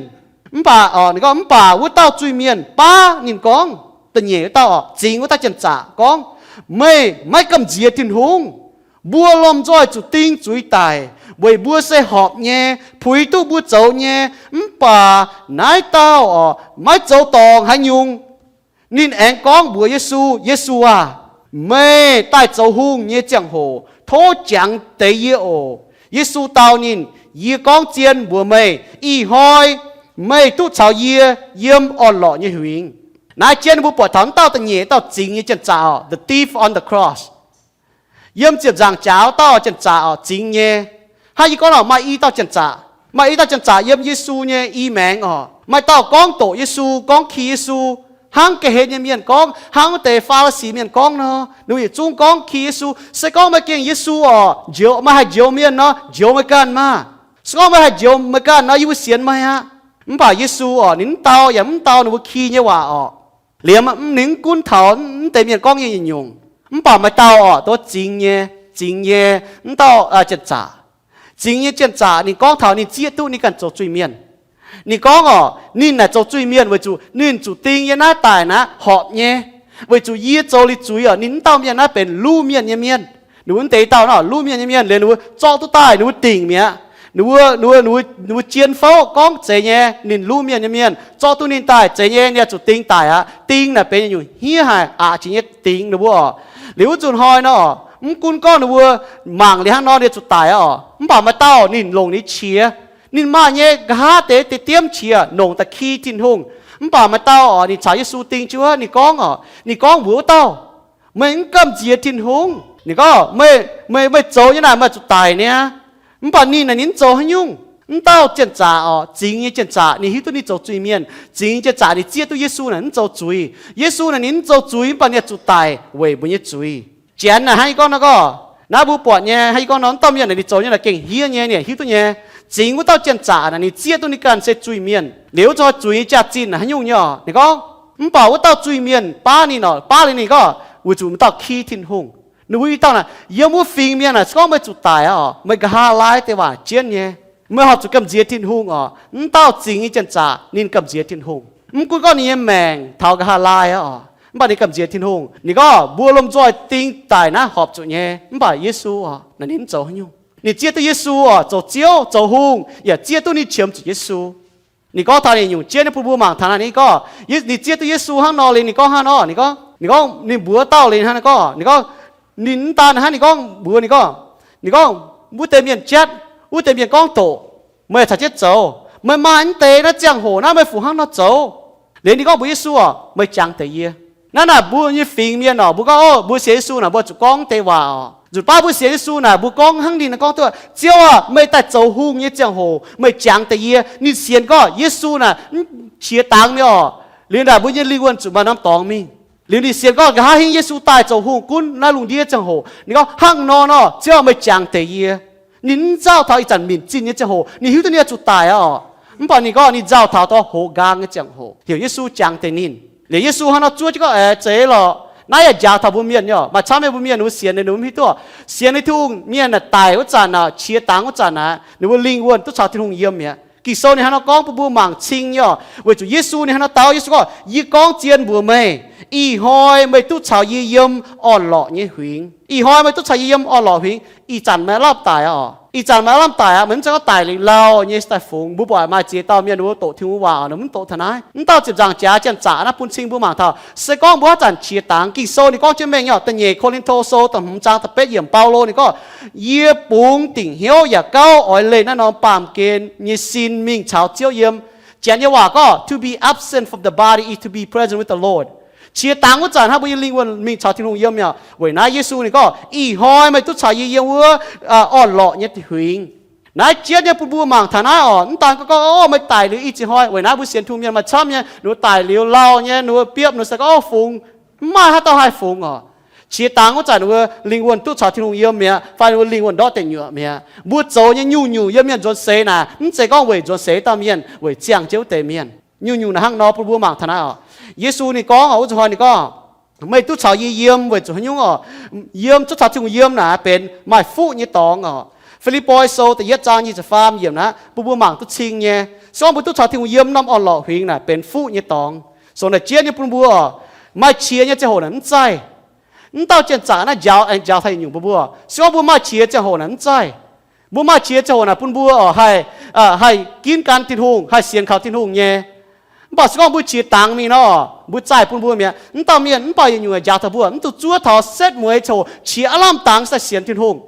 mv baac, ninh gorngv, mv baac wuov dauh zuiz-mienh baav ninh gorngv, da'nyeic wuov dauh oc, zingx wuov dauh janx-zaqc gorngv, Meih maiv gamh nziex Tin-Hungh. Mbuo lomh nzoih zuqc ding zuiz daic, weic mbuo se horpc nyei, puix duqv mbuo zoux nyei. Mv baac naaiv dauh oc, maiv zoux dorngc haaix nyungc. Ninh aengx gorngv mbuox Yesu, Yesu aah! Meih daaih zoux hungh nyei ziangh hoc tov jangx deix yie oc. Yesu dau ninh, Yie gorngv zien mbuox meih, ih hnoi meih duqv caux yie yiem orn-lorqc nyei huingx. Naaiv jien mbuo buatc taux wuov dauh da'nyeic dauh zingx nyei janx-zaqc oc, the thief on the cross. Yiem ziepc nzaangc jaax dauh janx-zaqc oc, zingx nyei. Hnangv yie gorngv oc, maaih i dauh janx-zaqc, maaih i dauh janx-zaqc yiem Yesu nyei i maengx oc. Maaih dauh gorngv doqc Yesu, gorngv ki Yesu, hnangv ga'hlen nyei mienh gorngv, hnangv wuov deix Faa^li^si mienh gorngv nor. Ninh mbuo yietc zungv gorngv ki Yesu, Se gorngv meih gengh Yesu oc, njoux, meih haih njoux mienh nor, njoux meih ganh maah! Se gorngv meih haih njoux meih ganh nor, yie mbuo sienx meih aqv. Mv baac Yesu oc, ninh mv dau, yaac mv dau ninh mbuo ki nyei waac oc. Liemh ninh mv gunv taux mv deix mienh gorngv nyei yietc nyungc, mv baac maaih dauh oc, dongh zingx nyei, zingx nyei, mv dauh janx-zaqc. Zingx nyei janx-zaqc ninh gorngv taux ninh zieqv duqv ninh ganh zoux zuiz-mienh. Ninh gorngv oc, ninh naaic zoux zuiz-mienh weic zuqc ninh zuqc ding yiem naaiv daic naaiv horpc nyei, weic zuqc yie zoux liuz zuiz oc, ninh mv dauh mienh naaiv benx luv mienh nyei mienh. Ninh mbuo mv deix dauh nor luv mienh nyei mienh, liuz ninh mbuo zorqv duqv daaih ninh mbuo dingc mi'aqv. Ninh mbuo, ninh mbuo, ninh mbuo jien fouv gorngv zeiz nyei, ninh luv mienh nyei mienh, zorqv duqv ninh daaih zeiz nyei, ninh yaac zuqc ding daic aqv. Ding naaic benx nyungc hniev haic, aqc jiex nyei dingx ninh mbuo oc. Liuz wuov nzunc hnoi nor, mv gunv gorngv ninh mbuo mangc liuz hnangv nor ninh zuqc daic aqv oc, mv baac maaih dauh ninh longc ninh qiex, ninh maaih nyei nqa'haav deix diemv qiex nongc daaih ki Tin-Hungh. Mv baac maaih dauh oc, ninh caux Yesu ding jienv wuov, ninh gorngv oc, ninh gorngv mbuox wuov dauh, Meih mv gamh nziex Tin-Hungh. Ninh gorngv, Meih, meih, meih zoux nyei naaic meih zuqc daic niaa. Mv baac ninh naaic ninh mv zoux haaix nyungc. Mv dauh janx-zaqc oc, zingx nyei janx-zaqc, ninh hiuv duqv ninh zoux zuiz-mienh. Zingx nyei janx-zaqc ninh zieqv duqv Yesu naaic mv zoux zuiz. Yesu naaic ninh mv zoux zuiz, mv baac ninh zuqc daic weic mbuo nyei zuiz. Janx naaic hnangv yie gorngv nor gorngv, naaiv mbuo buatc nyei, hnangv yie gorngv nor, mv dauh mienh naaic ninh zoux nyei naaic gengh hniev nyei, ninh hiuv duqv nyei. Zingx wuov dauh janx-zaqc naaic ninh zieqv duqv ninh ganh se zuiz-mienh. Liuz wuov zuiz nyei jaax-zinh naaic haaix nyungc nyei oc? Ninh gorngv, Mv baac wuov dauh zuiz-mienh baav ninh oc, baav liuz ninh gorngv, weic zuqc m'dauh ki Tin-Hungh. Ninh mbuo i dauh naaic, yiem wuov fingx mienh naaic, se gorngv meih zuqc daic aqv oc, meih nqa'haav laai deix waac jienv nyei. Meih horpc zuqc gamh nziex Tin-Hungh oc. M'dauh zingx nyei janx-zaqc ninh gamh nziex Tin-Hungh. Mv gunv gorngv ninh nyei maengc taux nqa'haav laai aqv oc, mv baac ninh gamh nziex Tin-Hungh. Ninh gorngv, mbuo lomh nzoih ding daic naaiv horpc zuqc nyei, mv baac Yesu oc, naaic ninh mv zoux haaix nyungc. Ninh zieqv duqv Yesu oc, zoux Ziouv, zoux hungh, yaac zieqv duqv ninh qiemx zuqc Yesu. Ninh gorngv taux ninh nyungc jienv nyei bun mbuo mangc taux naaiv, ninh gorngv, ninh zieqv duqv Yesu hnangv nor liuz ninh gorngv hnangv nor, ninh gorngv, ninh gorngv ninh mbuox dauh liuz hnangv, ninh gorngv, ninh gorngv, ninh mv daan hnangv, ninh gorngv mbuox ninh gorngv, ninh gorngv, wuov deix mienh jatv, wuov deix mienh gorngv doqc, meih caux jienv zoux. Meih maaih mv deix naaiv ziangh hoc naaiv meih fungc hnangv nor zoux? Liuz ninh gorngv mbuox Yesu oc, meih jangx deix yie. Naaiv naaic mbuo nyei fingx mienh oc, mbuo gorngv, o, mbuo sienx Yesu naaic mbuo zuqc gorngv deix waac oc. Nzunc baav mbuo sienx Yesu naaic mbuo gorngv hnangv ninh gorngv duqv, Ziouv aah, meih daaih zoux hungh nyei ziangh hoc meih jangx deix yie. Ninh sienx gorngv Yesu naaic mv qiex dangx mingh oc. Liuz naaic mbuo nyei lingh wuonh zuqc maaih norm dorngx mingh. Liuz ninh sienx gorngv nqa'haav hingv Yesu daaih zoux hungh gunv naaiv lungh ndiev ziangh hoc. Ninh gorngv, hnangv nor nor, Ziouv aah, meih jangx deix yie. Ninh mv nzauh taux ih zanc minc zinh nyei ziangh hoc, ninh hiuv duqv ninh oix zuqc daic aqv oc. Mv baac ninh gorngv ninh nzauh taux dorh hoz nqaang nyei ziangh hoc heuc Yesu jangx deix ninh. Liuz Yesu hnangv nor zuov jienv gorngv, aeqv, zeiz lorqc. Naaiv yaac njaaux taux mbuo mienh nyei oc. Maaih camv nyei mbuo mienh ninh mbuo sienx ninh mbuo mv hiuv duqv oc. Sienx ninh Tin-Hungh mienh naaic daic wuov zanc aeqv, qiex dangx wuov zanc aeqv, ninh mbuo lingh wuonh duqv caux Tin-Hungh yiem mi'aqv. Ging-Sou ninh hnangv nor gorngv bun mbuo mangc cing nyei oc, weic zuqc Yesu ninh hnangv nor dau, Yesu gorngv, yie gorngv zien mbuox meih, ih hnoi meih duqv caux yie yiem orn-lorqc nyei huingx. Ih hnoi meih duqv caux yie yiem orn-lorqc huingx. Ih zanc meih lamh daic aqv oc. Ih zanc meih lamh daic aqv. Meih mv zeiz gorngv daic liuz lauh nyei se daaih fungx. Mbuo buatc maaih ziex dauh mienh ninh mbuo doqc Tin-Hungh waac oc, ninh mv doqc taux naaiv. Mv dauh ziepc nzaangc jaax janx-zaqc naaiv bun cing mbuo mangc taux, se gorngv mbuo haaix zanc qiex dangx. Ging-Sou ninh gorngv jienv mengh nyei oc, da'nyeic Ko^lin^to Sou da'hmz zaang da'betv yiemc, Baulo ninh gorngv, yie bungx dingc hnyouv yaac gauh oix leih naaiv norm baamh gen nyei sin mingh caux Ziouv yiem. Janx nyei waac gorngv, to be absent from the body is to be present with the Lord. Qiex dangx wuov zanc hnangv mbuo nyei lingh wuonh mingh caux Tin-Hungh yiem mi'aqv. Weic naaiv Yesu ninh gorngv, ih hnoi meih duqv caux yie yiem wuov orn-lorqc nyei huingx. Naaiv jienv nyei bun mbuo mangc taux naaiv oc. Mv daan gorngv, gorngv, o, meih daic liuz ih ziex hnoi. Weic naaiv mbuo sienx Tin-Hungh mienh maaih camv nyei, ninh mbuo daic liuz lauh nyei, ninh mbuo biopv, ninh mbuo se gorngv, o, fungx, mv maaih haaix dauh haih fungx oc. Qiex dangx wuov zanc ninh mbuo lingh wuonh duqv caux Tin-Hungh yiem mi'aqv, fai ninh mbuo lingh wuonh ndortv deic nyuoqc mi'aqv. Mbuo zoux nyei nyungc-nyungc yiem mienh nzuonx seix naaic, mv zeiz gorngv weic nzuonx seix dauh mienh, weic ziangh jienv wuov deix mienh. Nyungc-nyungc naaic hnangv nor bun mbuo mangc taux naaiv oc. Yesu ninh gorngv oc, wuov zuqc hnoi ninh gorngv, meih duqv caux yie yiem weic zuqc haaix nyungc oc? Yiem, duqv caux Tin-Hungh yiem naaic benx maaih fuqv nyei dorngx oc. Fi^lipv^poi Sou da'yietv zaang nyic ziepc faam yiemc naaiv bun mbuo mangc duqv cing nyei. Se gorngv mbuo duqv caux Tin-Hungh yiem norm orn-lorqc huingx naaic benx fuqv nyei dorngx. Sou naaic jienv nyei bun mbuo oc, maaih qiex nyei ziangh hoc naaic mv zaih. Mv dauh janx-zaqc naaiv njaaux, aengx njaaux taux yietc nyungc bun mbuo. Se gorngv mbuo maaih qiex ziangh hoc naaic mv zaih. Mbuo maaih qiex ziangh hoc naaic bun mbuo oc, haih, haih ginv gan Tin-Hungh, haih sienx kaux Tin-Hungh nyei. Mv baac se gorngv mbuo qiex dangx mingh nor, mbuo zaih bun mbuo mi'aqv. Mv dauh mienh mv baac yietc nyungc njaaux taux mbuo, mv dungx zuov taux setv mueiz ziangh hoc qiex aav lamh dangx daaih sienx Tin-Hungh.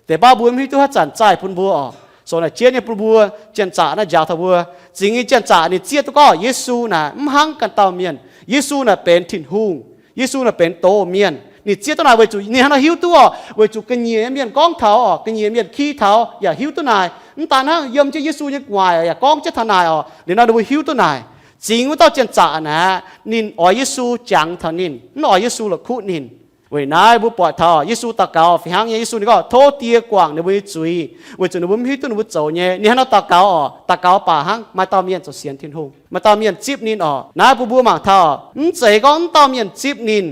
Deix baav mbuo mv hiuv duqv haaix zanc zaih bun mbuo oc. Sou naaic jienv nyei bun mbuo, janx-zaqc naaiv njaaux taux mbuo. Zingx nyei janx-zaqc ninh zieqv duqv gorngv Yesu naaic mv hnangv ganh dauh mienh. Yesu naaic benx Tin-Hungh. Yesu naaic benx doz mienh. Ninh zieqv duqv naaic weic zuqc ninh hnangv nor hiuv duqv oc, weic zuqc ga'nyiec mienh gorngv taux oc, ga'nyiec mienh ki taux yaac hiuv duqv naaic. Mv daan hnangv, yiem jienv Yesu nyei gu'nguaaic yaac gorngv jienv taux naaic oc. Liuz nor ninh mbuo hiuv duqv naaic. Zingx wuov dauh janx-zaqc naaic, ninh oix Yesu jangx taux ninh, mv oix Yesu la'kuqv ninh. Weic naaiv mbuo buatc taux Yesu daux gaux fih hnangv nyei. Yesu ninh gorngv tov Die guangc ninh mbuo nyei zuiz, weic zuqc ninh mbuo mv hiuv duqv ninh mbuo zoux nyei. Ninh hnangv nor daux gaux oc, daux gaux baac hnangv maaih dauh mienh zoux sienx Tin-Hungh, maaih dauh mienh zipv ninh oc. Naaiv bun mbuo mangc taux mv zeiz gorngv mv dauh mienh zipv ninh.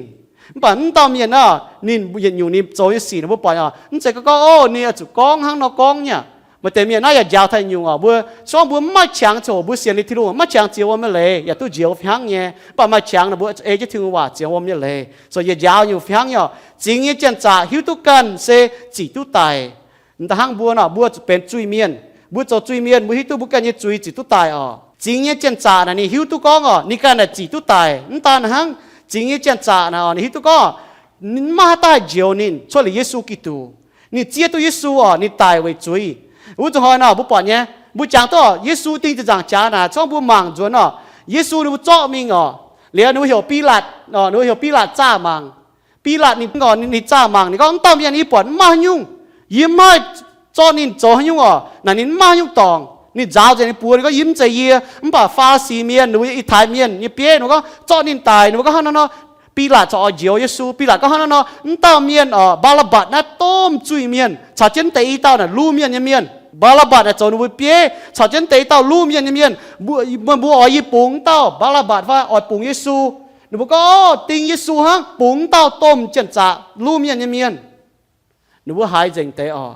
Mv baac mv dauh mienh naaic, ninh yietc nyungc ninh zoux nyei sic ninh mbuo buatc oc, mv zeiz gorngv, gorngv, o, ninh oix zuqc gorngv hnangv nor gorngv nyei. Maaih deix mienh naaiv yaac njaaux taux yietc nyungc oc, mbuo se gorngv mbuo mv maaih qangx ziangh hoc mbuo sienx liuz Tin-Hungh, mv maaih qangx ziex wuom nyei leiz yaac duqv njoux fih hnangv nyei. Mv baac maaih qangx naaic mbuo ei jienv Tin-Hungh waac ziex wuom nyei leiz. Zoux yietc njaaux nyungc fih hnangv nyei oc. Zingx nyei janx-zaqc hiuv duqv ganh se zic duqv daic. Mv daan hnangv mbuo nor, mbuo zuqc benx zuiz-mienh. Mbuo zoux zuiz-mienh mbuo hiuv duqv mbuo ganh nyei zuiz zic duqv daic oc. Zingx nyei janx-zaqc naaic ninh hiuv duqv gorngv oc, ninh ganh naaic zic duqv daic. Mv daan hnangv, zingx nyei janx-zaqc naaic oc, ninh hiuv duqv gorngv ninh mv maaih haaix dauh haih njoux ninh cuotv liuz Yesu Giduc. Ninh zieqv duqv Yesu oc, ninh daic weic zuiz. Wuov zuqc hnoi nor mbuo buatc nyei, mbuo jangx duqv oc, Yesu ding ziepc nzaangc jaax naaic, se gorngv mbuo mangc nzuonx oc, Yesu ninh mbuo zorqv mingh oc. Liuz ninh mbuo heuc Bilaatc, ninh mbuo heuc Bilaatc zaah mangc. Bilaatc ninh, ninh zaah mangc, ninh gorngv, mv dauh mienh yie buatc mv maaih haaix nyungc. Yie mv haih zorqv ninh zoux haaix nyungc oc. Naaic ninh mv maaih haaix nyungc dorngc. Ninh nzaaux nzengc ninh buoz, ninh gorngv, yie mv zeiz yie. Mv baac Faa^li^si mienh, ninh mbuo i taaix mienh nyei bieiv, ninh mbuo gorngv zorqv ninh daic. Ninh mbuo gorngv hnangv nor nor, Bilaatc corc oix njoux Yesu. Bilaatc gorngv hnangv nor nor, mv dauh mienh oc, Mbaa^la^mbatc naaiv domh zuiz-mienh caux jienv deix i dauh naaic luv mienh nyei mienh. Mbaa^la^mbatc naaic zoux ninh mbuo bieiv, caux jienv deix i dauh luv mienh nyei mienh. Mbuo, mbuo oix yie bungx dauh Mbaa^la^mbatc fai oix bungx Yesu? Ninh mbuo gorngv, Ding Yesu hnangv, bungx dauh domh janx-zaqc luv mienh nyei mienh. Ninh mbuo haiz nzengc deix oc.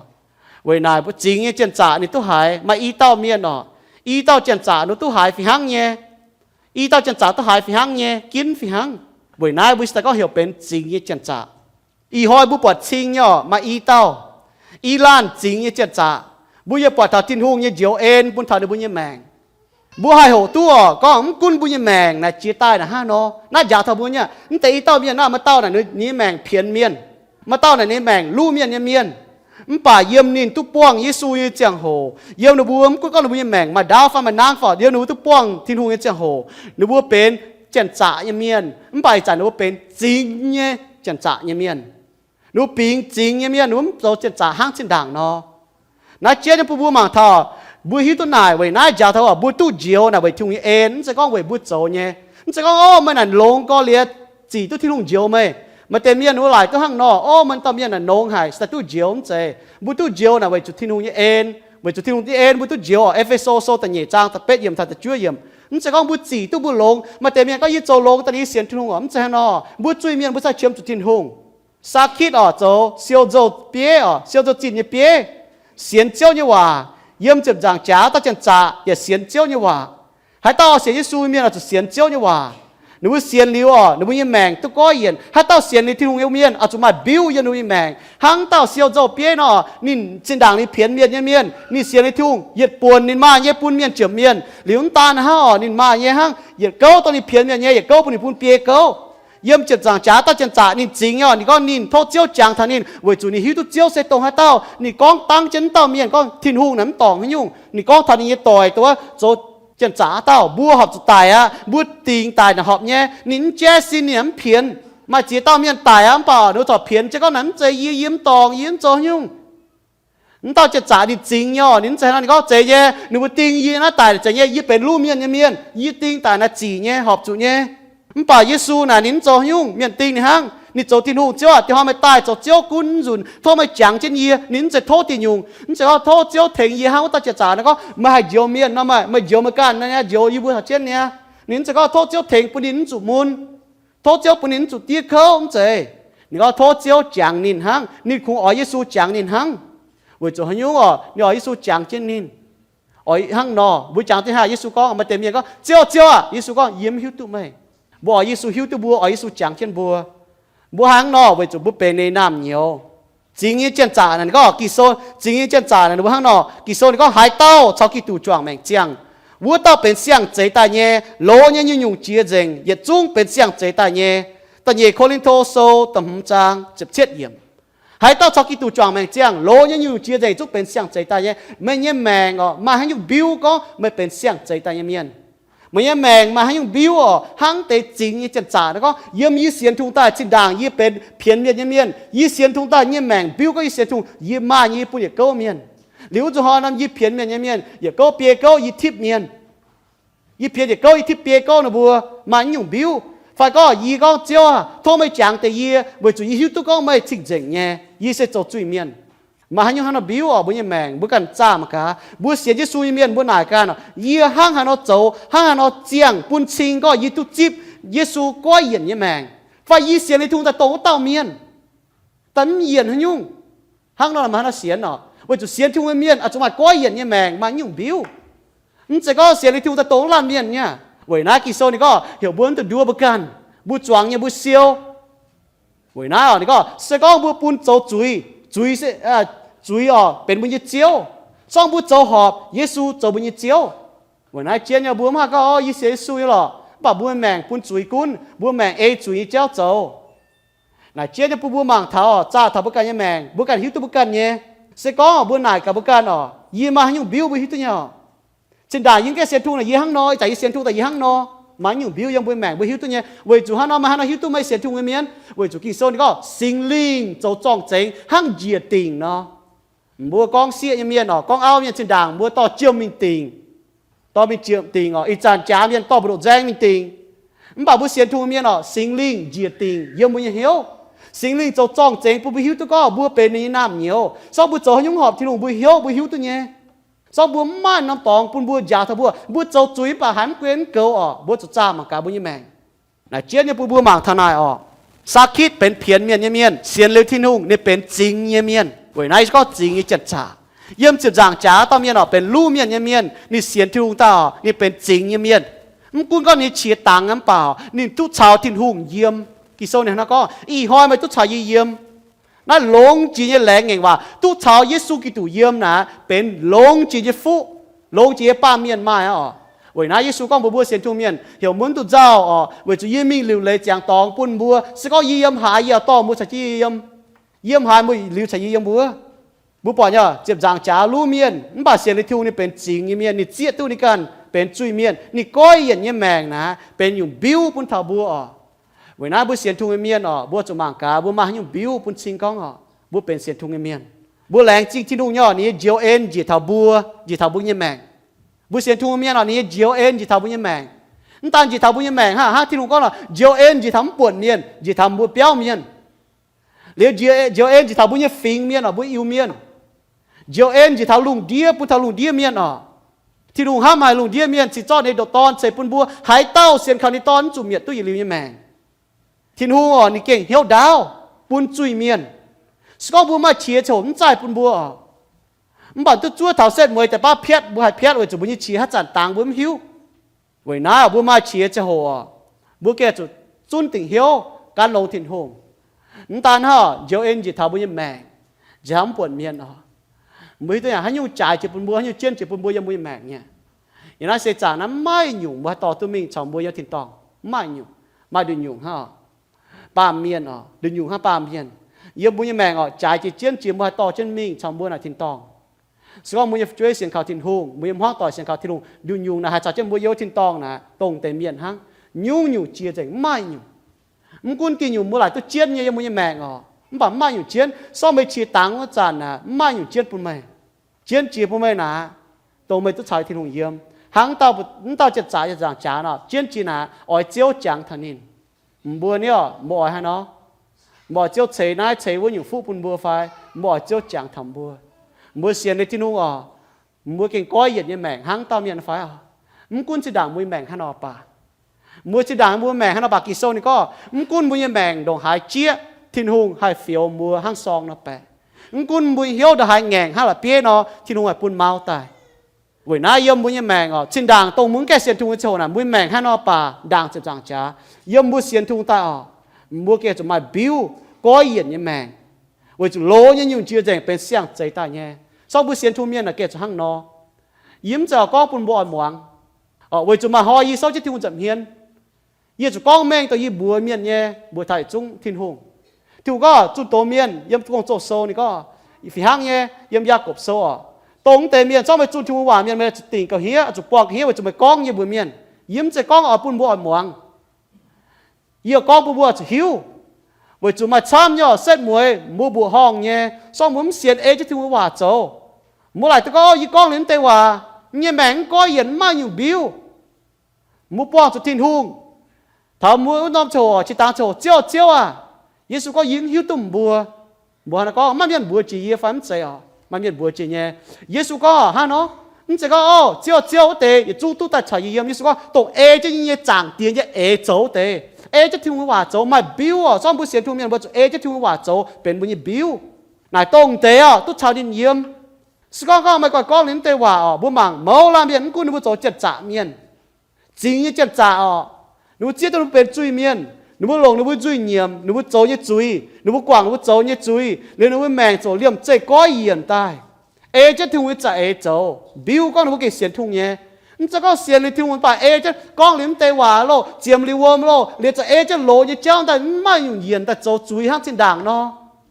Weic naaic mbuo zingx nyei janx-zaqc ninh duqv haiz. Maaih i dauh mienh oc, i dauh janx-zaqc ninh duqv haiz fih hnangv nyei. I dauh janx-zaqc duqv haiz fih hnangv nyei, ginv fih hnangv. Weic naaiv mbuo se daaih gorngv heuc benx zingx nyei janx-zaqc. Ih hnoi mbuo buatc cing nyei oc, maaih i dauh, i laanh zingx nyei janx-zaqc. Mbuo yaac buatc taux Tin-Hungh nyei njoux en bun taux ninh mbuo nyei maengc. Mbuo haih hoqc duqv oc, gorngv mv gunv mbuo nyei maengc naaic jiex daaih naaic hnangv nor, naaiv njaaux taux mbuo nyei, mv deix i dauh mienh naaic, maaih dauh naaic ninh nyei maengc pienx mienh, maaih dauh naaic ninh nyei maengc luv mienh nyei mienh. Mv baac yiem ninh duqv buangh Yesu nyei ziangh hoc, yiem ninh mbuo, mv gunv gorngv ninh mbuo nyei maengc maaih ndaauv fai maaih nangv fai, yiem ninh mbuo duqv buangh Tin-Hungh nyei ziangh hoc, ninh mbuo benx janx-zaqc nyei mienh. Mv baac ih zanc ninh mbuo benx zingx nyei janx-zaqc nyei mienh. Ninh mbuo bingx zingx nyei mienh, ninh mbuo mv zoux janx-zaqc hnangv zinh ndaangc nor. Naaiv jienv nyei bun mbuo mangc taux, mbuo hiuv duqv naaic weic naaiv njaaux taux mbuo duqv njoux naaic weic Tin-Hungh nyei en, mv zeiz gorngv weic mbuo zoux nyei. Mv zeiz gorngv, Ov, meih naaic longx gorx-liex zic duqv Tin-Hungh njoux meih. Maaih deix mienh ninh mbuo laaic duqv hnangv nor, Ov, meih dauh mienh naaic nongx haic, se daaih duqv njoux. Mv zeiz. Mbuo duqv njoux naaic weic zuqc Tin-Hungh nyei en. Weic zuqc Tin-Hungh nyei en mbuo duqv njoux oc. E^fe^so Sou da'nyeic zaang da'betv yiemc taux da'juov yiemc. Mv zeiz gorngv mbuo zic duqv mbuo longx. Maaih deix mienh gorngv, Yie zoux longx daaih yie sienx Tin-Hungh oc. Mv zeiz hnangv nor. Mbuo zuiz-mienh mbuo cingx qiemx zuqc Tin-Hungh. Saa^kitv oc, zoux siou nzou-bieiv oc, siou nzou-zinh nyei bieiv, sienx Ziouv nyei waac. Yiem ziepc nzaangc jaax dauh janx-zaqc yaac sienx Ziouv nyei waac. Haaix dauh sienx Yesu mienh oix zuqc sienx Ziouv nyei waac. Ninh mbuo sienx liuz oc, ninh mbuo nyei maengc duqv goiv yienc. Haaix dauh sienx liuz Tin-Hungh nyei mienh oix zuqc maaih mbiuv yiem ninh mbuo nyei maengc. Hnangv dauh siou nzou-bieiv nor, ninh zinh ndaangc ninh pienx mienh nyei mienh, ninh sienx liuz Tin-Hungh, yietc buonc ninh maaih nyei bun mienh jomc mienh. Liuz mv daan hnangv oc, ninh maaih nyei hnangv yietc gouv dongh ninh pienx mienh nyei, yietc gouv bun ninh bun biei gouv. Yiem ziepc nzaangc jaax dauh janx-zaqc ninh zingx oc, ninh gorngv ninh tov Ziouv jangx taux ninh weic zuqc ninh hiuv duqv Ziouv se dongh haaix dauh. Ninh gorngv dangv jienv mv dauh mienh gorngv Tin-Hungh naaic mv dorngc haaix nyungc. Ninh gorngv taux ninh nyei doic, Dongh wuov zoux janx-zaqc dauh, mbuo horpc zuqc daic aqv. Mbuo dingx daic naaic horpc nyei. Ninh mv jaiv sin, ninh mv pienx. Maaih ziex dauh mienh daic aqv, mv baac ninh mbuo corc pienx jienv gorngv naaic mv zeiz yie, yie mv dorngc, yie mv zoux haaix nyungc. Mv dauh janx-zaqc ninh zingx nyei oc, ninh mv zeiz hnangv, ninh gorngv zeiz nyei, ninh mbuo ding yie naaiv daic zeiz nyei, yie benx luv mienh nyei mienh, yie dingx daic naaic zic nyei, horpc zuqc nyei. Mv baac Yesu naaic ninh mv zoux haaix nyungc, mienh dingh ninh hnangv. Ninh zoux Tin-Hungh, Ziouv aac, dinh hnoi meih daaih zoux Ziouv gunv nzunc, tov meih jangx jienv yie. Ninh mv zeiz tov diuh nyungc, mv zeiz gorngv tov Ziouv tengx yie hnangv wuov dauh janx-zaqc naaic gorngv, meih haih njoux mienh nor, meih, meih njoux meih ganh naaic, njoux yie mbuo taux jienv niaa. Ninh mv zeiz gorngv tov Ziouv tengx bun ninh mv zuqc mun, tov Ziouv bun ninh mv zuqc diev kouv, mv zeiz. Ninh gorngv tov Ziouv jangx ninh hnangv, ninh kungx oix Yesu jangx ninh hnangv. Weic zuqc haaix nyungc oc? Ninh oix Yesu jangx jienv ninh. Oix hnangv nor, mbuo jangx jienv hnangv, Yesu gorngv, maaih deix mienh gorngv, Ziouv, Ziouv aah! Yesu gorngv, yie mv hiuv duqv meih. Mbuo oix Yesu hiuv duqv mbuo, oix Yesu jangx jienv mbuo. Mbuo hnangv nor weic zuqc mbuo benx ninh nyei naamh nyouz. Zingx nyei janx-zaqc naaic ninh gorngv, Ging-Sou, zingx nyei janx-zaqc naaic ninh mbuo hnangv nor, Ging-Sou ninh gorngv, haaix dauh caux Giduc juangc maengc ziangh, wuov dauh benx siang-zeix daaih nyei. Lorz nyei nyungc-nyungc jiex nzengc, yietc zungv benx siang-zeix daaih nyei. Da'nyeic Ko^lin^to Sou da'hmz zaang ziepc cietv yiemc. Haaix dauh caux Giduc juangc maengc ziangh, lorz nyei nyungc-nyungc jiex nzengc, zungv benx siang-zeix daaih nyei. Meih nyei maengc oc, maaih haaix nyungc mbiuv gorngv meih benx siang-zeix daaih nyei mienh? Meih nyei maengc maaih haaix nyungc mbiuv oc? Hnangv deix zingx nyei janx-zaqc naaic gorngv, yiem yie sienx Tin-Hungh daaih zinh ndaangc yie benx pienx mienh nyei mienh. Yie sienx Tin-Hungh daaih, yie nyei maengc mbiuv gorngv yie sienx Tin-Hungh, yie maaih nyei yie bun yietc gouv mienh. Liuz wuov zuqc hnoi nor yie pienx mienh nyei mienh, yietc gouv biei gouv yie tipv mienh. Yie pienx yietc gouv yie tipv biei gouv ninh mbuo, maaih nyungc mbiuv. Fai gorngv yie gorngv, Ziouv aah! Tov meih jangx deix yie, weic zuqc yie hiuv duqv gorngv meih cing-nzengc nyei, yie se zoux zuiz-mienh. Maaih haaix nyungc hnangv nor mbiuv oc, mbuo nyei maengc mbuo ganh zaah mangc gaax. Mbuo sienx Yesu nyei mienh mbuo naaic ganh oc, yie hnangv haaix nor zoux, hnangv haaix nor ziangh bun cing gorngv yie duqv zipv Yesu goiv yienc nyei maengc, fai yie sienx liuz Tin-Hungh daaih dongh wuov dauh mienh, daaih mv yienc haaix nyungc. Hnangv nor maaih haaix nor sienx oc? Weic zuqc sienx Tin-Hungh nyei mienh oix zuqc maaih goiv yienc nyei maengc, maaih nyungc mbiuv. Mv zeiz gorngv sienx liuz Tin-Hungh daaih dongh wuov laanh mienh nyei. Weic naaiv Ging-Sou ninh gorngv heuc mbuo mv dungx nduov mbuo ganh, mbuo zuangx nyei mbuo siou. Weic naaiv oc ninh gorngv se gorngv mbuo bun zoux zuiz, zuiz, zuiz oc benx mbuo nyei ziouv. Se gorngv mbuo zoux horpc, Yesu zoux mbuo nyei ziouv. Weic naaiv jienv nyei mbuo mv haih gorngv, Yie sienx Yesu nyei lorqc, mv baac mbuo maengc bun zuiz gunv, mbuo maengc ei zuiz nyei jauv zoux. Naaic jienv nyei bun mbuo mangc taux, zaah taux mbuo ganh nyei maengc, mbuo ganh hiuv duqv mbuo ganh nyei. Se gorngv mbuo naaic gaax mbuo ganh oc, yie maaih haaix nyungc mbiuv mbuo hiuv duqv nyei oc. Zinh ndaangc yie mv gaengh sienx Tin-Hungh naaic, yie hnangv nor, ih zanc yie sienx Tin-Hungh daaih yie hnangv nor, maaih haaix nyungc mbiuv yiem mbuo maengc mbuo hiuv duqv nyei. Weic zuqc hnangv nor meih hnangv nor hiuv duqv meih sienx Tin-Hungh nyei mienh, weic zuqc Ging-Sou ninh gorngv Singx Lingh zoux zorng-zengx hnangv njiec dingc nor. Mbuo gorngv sieqv nyei mienh oc, gorngv auv mienh zinh ndaangc mbuo dorh jiouh mingh dingc, dorh mingh jiouh dingc oc. Ih zanc jaax mienh dorh mbu'ndoqc nzaeng mingh dingc. Mv baac mbuo sienx Tin-Hungh mienh oc, Singx Lingh njiec dingc yiem mbuo nyei hnyouv. Singx Lingh zoux zorng-zengx bun mbuo hiuv duqv gorngv mbuo benx ninh nyei naamh nyouz. Se gorngv mbuo zoux haaix nyungc horpc Tin-Hungh, mbuo hnyouv mbuo hiuv duqv nyei. Se gorngv mbuo mv maaih norm dorngx bun mbuo njaaux taux mbuo, mbuo zoux zuiz mv baac haiz mv guen mv goux oc, mbuo zuqc zaah mangc gaax mbuo nyei maengc. Naaic jienv nyei bun mbuo mangc taux naaic orqc. Sakitv benx pienx mienh nyei mienh, sienx liuz Tin-Hungh ninh benx zingx nyei mienh. Weic naaiv se gorngv zingx nyei janx-zaqc. Yiem ziepc nzaangc jaax dauh mienh orqc benx luv mienh nyei mienh, ninh sienx Tin-Hungh daaih orqc ninh benx zingx nyei mienh. Mv gunv gorngv ninh qiex dangx mv baac ninh duqv caux Tin-Hungh yiem. Ging-Sou ninh hnangv naaiv gorngv, ih hnoi meih duqv caux yie yiem. Naaiv longx jiex nyei laengz ngaengc waac, duqv caux Yesu Giduc yiem naaic benx longx jiex nyei fuqv, longx jiex nyei baamh mienh maaih aqv orqc. Weic naaiv Yesu gorngv mbuox mbuo sienx Tin-Hungh mienh heuc mbuo mv dungx nzauh orqc, weic zuqc yie mingh liuc leiz ziangx dorngx bun mbuo. Se gorngv yie yiem haaix, yie dorh mbuo caux jienv yie yiem. Yiem haaix mbuo liuz caux yie yiem wuov. Mbuo buatc nyei ziepc nzaangc jaax luv mienh mv baac sienx liuz Tin-Hungh ninh benx zingx nyei mienh, ninh zieqv duqv ninh ganh benx zuiz-mienh, ninh goiv yienc nyei maengc naaic benx nyungc mbiuv bun taux mbuo orqc. Weic naaiv mbuo sienx Tin-Hungh nyei mienh orqc, mbuo zuqc mangc gaax mbuo maaih haaix nyungc mbiuv bun cing gorngv orqc mbuo benx sienx Tin-Hungh nyei mienh. Mbuo laengz zingh Tin-Hungh nyei orqc, ninh nyei njoux en njiec taux mbuo, njiec taux mbuo nyei maengc. Mbuo sienx Tin-Hungh mienh orqc, ninh nyei njoux en njiec taux mbuo nyei maengc. Mv daan njiec taux mbuo nyei maengc hnangv, hnangv Tin-Hungh gorngv lorqc, njoux en njiec taux mv buonc mienh, njiec taux mbuo biauv mienh. Liuz njoux en njiec taux mbuo nyei fingx mienh orqc, mbuo Iu-Mienh. Njoux en njiec taux lungh ndiev bun taux lungh ndiev mienh orqc. Tin-Hungh hnamv haic lungh ndiev mienh, cingx zorqv ninh nyei ndoqc Dorn ceix bun mbuo. Haaix dauh sienx kaux ninh nyei Dorn mv zuqc mietc duqv yietc liuz nyei maengc. Tin-Hungh orqc, ninh gengh hnyouv ndaauv bun zuiz-mienh. Se gorngv mbuo maaih qiex ziangh hoc mv zaih bun mbuo orqc, mv baac duqv zuov taux setv mueiz deix baav piatv, mbuo haih piatv weic zuqc mbuo nyei qiex haaix zanc dangx mbuo mv hiuv. Weic naaiv mbuo maaih qiex ziangh hoc orqc, mbuo gengh zuqc zunv dingc hnyouv gan longx Tin-Hungh. Mv daan hnangv, njoux en njiec taux mbuo nyei maengc, njiec taux mv buonc mienh orqc. Mbuo hiuv duqv haaix nyungc jaaix jiex bun mbuo, haaix nyungc jienv jiex bun mbuo yiem mbuo nyei maengc nyei. Yiem naaiv seix zaangc naaiv maiv maaih nyungc mbuo haih dorh duqv mingh caux mbuo yiem tin-dorngh. Mv maaih nyungc. Maaih nduqc nyungc hnangv orqc, baamh mienh orqc, nduqc nyungc hnangv baamh mienh. Yiem mbuo nyei maengc orqc, jaaix jiex jienv jiex mbuo haih dorh jienv mingh caux mbuo naaic tin-dorngh. Se gorngv mbuo nyei fu'jueiv sienx kaux Tin-Hungh, mbuo nyei hmuangv doic sienx kaux Tin-Hungh, nduqc nyungc naaic haih caux jienv mbuo yiem wuov tin-dorngh naaic dongh deix mienh hnangv. Nyungc-nyungc jiex nzengc, mv maaih nyungc. Mv gunv diuh nyungc mbuo laaic duqv jienv nyei yiem mbuo nyei maengc orqc, mv baac mv maaih nyungc jienv. Se gorngv meih qiex dangx wuov zanc naaic, mv maaih nyungc jienv bun meih. Jienv jiex bun meih naaic, dongh meih duqv caux Tin-Hungh yiem. Hnangv mv dauh janx-zaqc, janx-zaqc jaax nor, jienv jiex naaic oix Ziouv jangx taux ninh. Mbuo ni orqc, mbuo oix haaix nor? Mbuo oix Ziouv ceix naaiv ceix wuov nyungc fuqv bun mbuo fai? Mbuo oix Ziouv jangx taux mbuo. Mbuo sienx liuz Tin-Hungh orqc, mbuo gengh goiv yienc nyei maengc hnangv dauh mienh fai orqc? Mv gunv zinh ndaangc mbuo nyei maengc haaix nor baac, mbuo zinh ndaangc mbuo maengc haaix nor baac, Ging-Sou ninh gorngv, mv gunv mbuo nyei maengc ndongc haaix jieqv, Tin-Hungh haih fioux mbuo hnangv sorng nor baeqc. Mv gunv mbuo hnyouv ndongc haaix ngaengc hnangv la'bieiv nor, Tin-Hungh haih bun mau daaih. Weic naaiv yiem mbuo nyei maengc orqc, zinh ndaangc dongh mbuo mv gaengh sienx Tin-Hungh nyei ziangh hoc naaic, mbuo nyei maengc haaix nor baac ndaangc ziepc nzaangc jaax. Yiem mbuo sienx Tin-Hungh daaih orqc, mbuo gengh zuqc maaih mbiuv goiv yienc nyei maengc, weic zuqc loz nyei nyungc jiex nzengc benx siang-zeix daaih nyei. Se gorngv mbuo sienx Tin-Hungh mienh naaic gengh zuqc hnangv nor. Yie mv zeiz oix gorngv bun mbuo oix muangx. Orqc, weic zuqc maaih hnoi yie souv jienv Tin-Hungh nza'hmien, yie zuqc gorngv mengh dongh yie mbuox mienh nyei, mbuox taux yietc zungv Tin-Hungh. Tin-Hungh gorngv zunh doz mienh, yiem Gong-Zoh sou ninh gorngv, fih hnangv nyei, yiem Yaagorpc sou orqc, dongh mv deix mienh, se gorngv meih zunh Tin-Hungh waac mienh, meih zuqc dingc gauh hniev, zuqc buangh gauh hniev weic zuqc meih gorngv yie mbuox mienh. Yie mv zeiz gorngv oix bun mbuo oix muangx. Yie gorngv bun mbuo zuqc hiuv, weic zuqc maaih camv nyei orqc, setv mueiz mbuo mbuoqc horngh nyei, se gorngv mbuo mv sienx ei jienv Tin-Hungh nyei waac zoux. Mbuo laaic duqv gorngv, yie gorngv liuz mv deix waac, yie nyei maengc mv goiv yienc, mv maaih nyungc mbiuv. Mbuo buangh zuqc Tin-Hungh. Taux mbuo wuov norm ziangh hoc, qiex dangx ziangh hoc, Ziouv, Ziouv aah! Yesu gorngv, yie mv hiuv duqv mbuo. Mbuo hnangv naaiv gorngv, maaih mienh mbuox jiex yie fai mv zeiz orqc? Maaih mienh mbuox jiex nyei. Yesu gorngv hnangv nor, mv zeiz gorngv, o, Ziouv, Ziouv wuov deix yietc zungv duqv daaih caux yie yiem. Yesu gorngv, dongh ei jienv yie nyei Zaangc Diex nyei eix zoux deix, ei jienv Tin-Hungh nyei waac zoux, maaih mbiuv orqc. Se gorngv mbuo sienx Tin-Hungh mienh, mbuo zuqc ei jienv Tin-Hungh nyei waac zoux benx mbuo nyei mbiuv. Naaic dongh deix orqc, duqv caux ninh yiem. Se gorngv gorngv meih gorngv liuz mv deix waac orqc, mbuo mangc mouz laanh mienh, mv gunv ninh mbuo zoux janx-zaqc mienh, zingx nyei janx-zaqc orqc, ninh mbuo zieqv duqv ninh mbuo benx zuiz-mienh, ninh mbuo longc ninh mbuo nzuih nyiemc ninh mbuo zoux nyei zuiz, ninh mbuo guangc ninh mbuo zoux nyei zuiz, liuz ninh mbuo maengc ziouc liemh zeih goiv yienc daaih, ei jienv Tin-Hungh nyei za'eix zoux, mbiuv gorngv ninh mbuo gengh sienx Tin-Hungh nyei. Mv zeiz gorngv sienx liuz Tin-Hungh mv baac ei jienv gorngv liuz mv deix waac loh, ziemx liuz wuom loh, liuz za'eix jienv loz nyei jauv daaih, mv maaih nyungc yienc daaih zoux zuiz hnangv zinh ndaangc nor.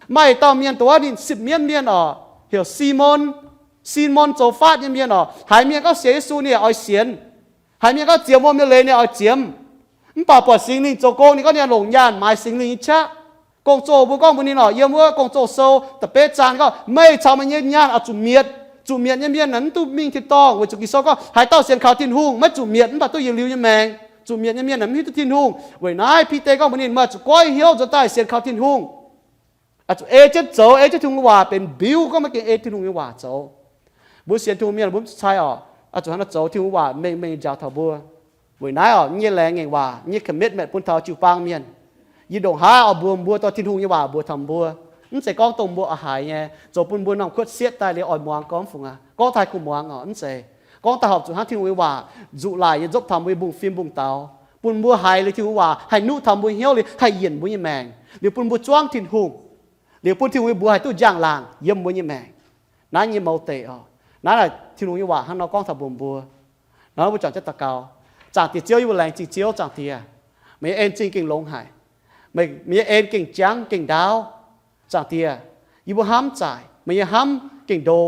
Maaih dauh mienh dongh wuov ninh sipv mienv mienh orqc, heuc Simon. Simon zoux faatv nyei mienh orqc. Haiz mienh gorngv sienx Yesu ninh oix sienx. Haiz mienh gorngv ziemx wuom nyei leiz ninh oix ziemx. Mv baac buatc Singx Lingh zoux gong, ninh gorngv ninh longc nyaanh maaiz Singx Lingh nyei qaqv. Gong-zoh mbuo gorngv mbuox ninh orqc, yiem wuov Gong-zoh sou da'betv zaang gorngv, meih caux meih nyei nyaanh oix zuqc mietc. Zuqc mietc nyei mienh naaic mv duqv mingh tin-dorngh, weic zuqc Ging-Sou gorngv haaix dauh sienx kaux Tin-Hungh maiv zuqc mietc mv baac duqv yietc liuz nyei maengc. Zuqc mietc nyei mienh naaic mv hiuv duqv Tin-Hungh. Weic naaiv Bide gorngv mbuox ninh, meih zuqc goiv hnyouv nzuonx daaih sienx kaux Tin-Hungh. Oix zuqc ei jienv zoux, ei jienv Tin-Hungh nyei waac benx mbiuv, gorngv maiv gengh ei Tin-Hungh nyei waac zoux. Mbuo sienx Tin-Hungh mienh mbuo mv cai orqc, oix zuqc hnangv naaiv zoux. Tin-Hungh nyei waac mengh mengh njaaux taux mbuo. Weic naaiv oc, yie nyei laengz ngaengc waac, yie nyei commitment bun taux jiu-baang mienh. Yie ndongc haaix oix mbuox mbuo dorh Tin-Hungh nyei waac mbuox taux mbuo. Mv zeiz gorngv dongh mbuo oix haiz nyei, zoux bun mbuo norm kuotv sietv daaih liuz oix muangx gorngv fungc aqv, gorngv daaih kuh muangx oc, mv zeiz. Gorngv daaih horpc zuqc hnangv Tin-Hungh nyei waac nzuqc laaic nyei nzopv taux mbuo nyei mbong-fim mbong-daux, bun mbuo haiz liuz Tin-Hungh waac haih nuqv taux mbuo hnyouv liuz haih yienc mbuo nyei maengc, liuz bun mbuo zuangv Tin-Hungh, liuz bun Tin-Hungh nyei mbuox haih duqv njang-laangc yiem mbuo nyei maengc. Naaiv nyei mouz deic oc. Naaiv naaic Tin-Hungh nyei waac hnangv nor gorngv taux mbuox mbuo. Nor mbuo juangc jienv daux gaux. Zaangc Diex Ziouv, yie mbuo laengz zingh Ziouv, Zaangc Diex. Meih nyei en zingh gengh longx haic. Meih, meih nyei en gengh jangv gengh ndaauv. Zaangc Diex, yie mbuo hnamv zaaic, meih nyei hnamv gengh ndo.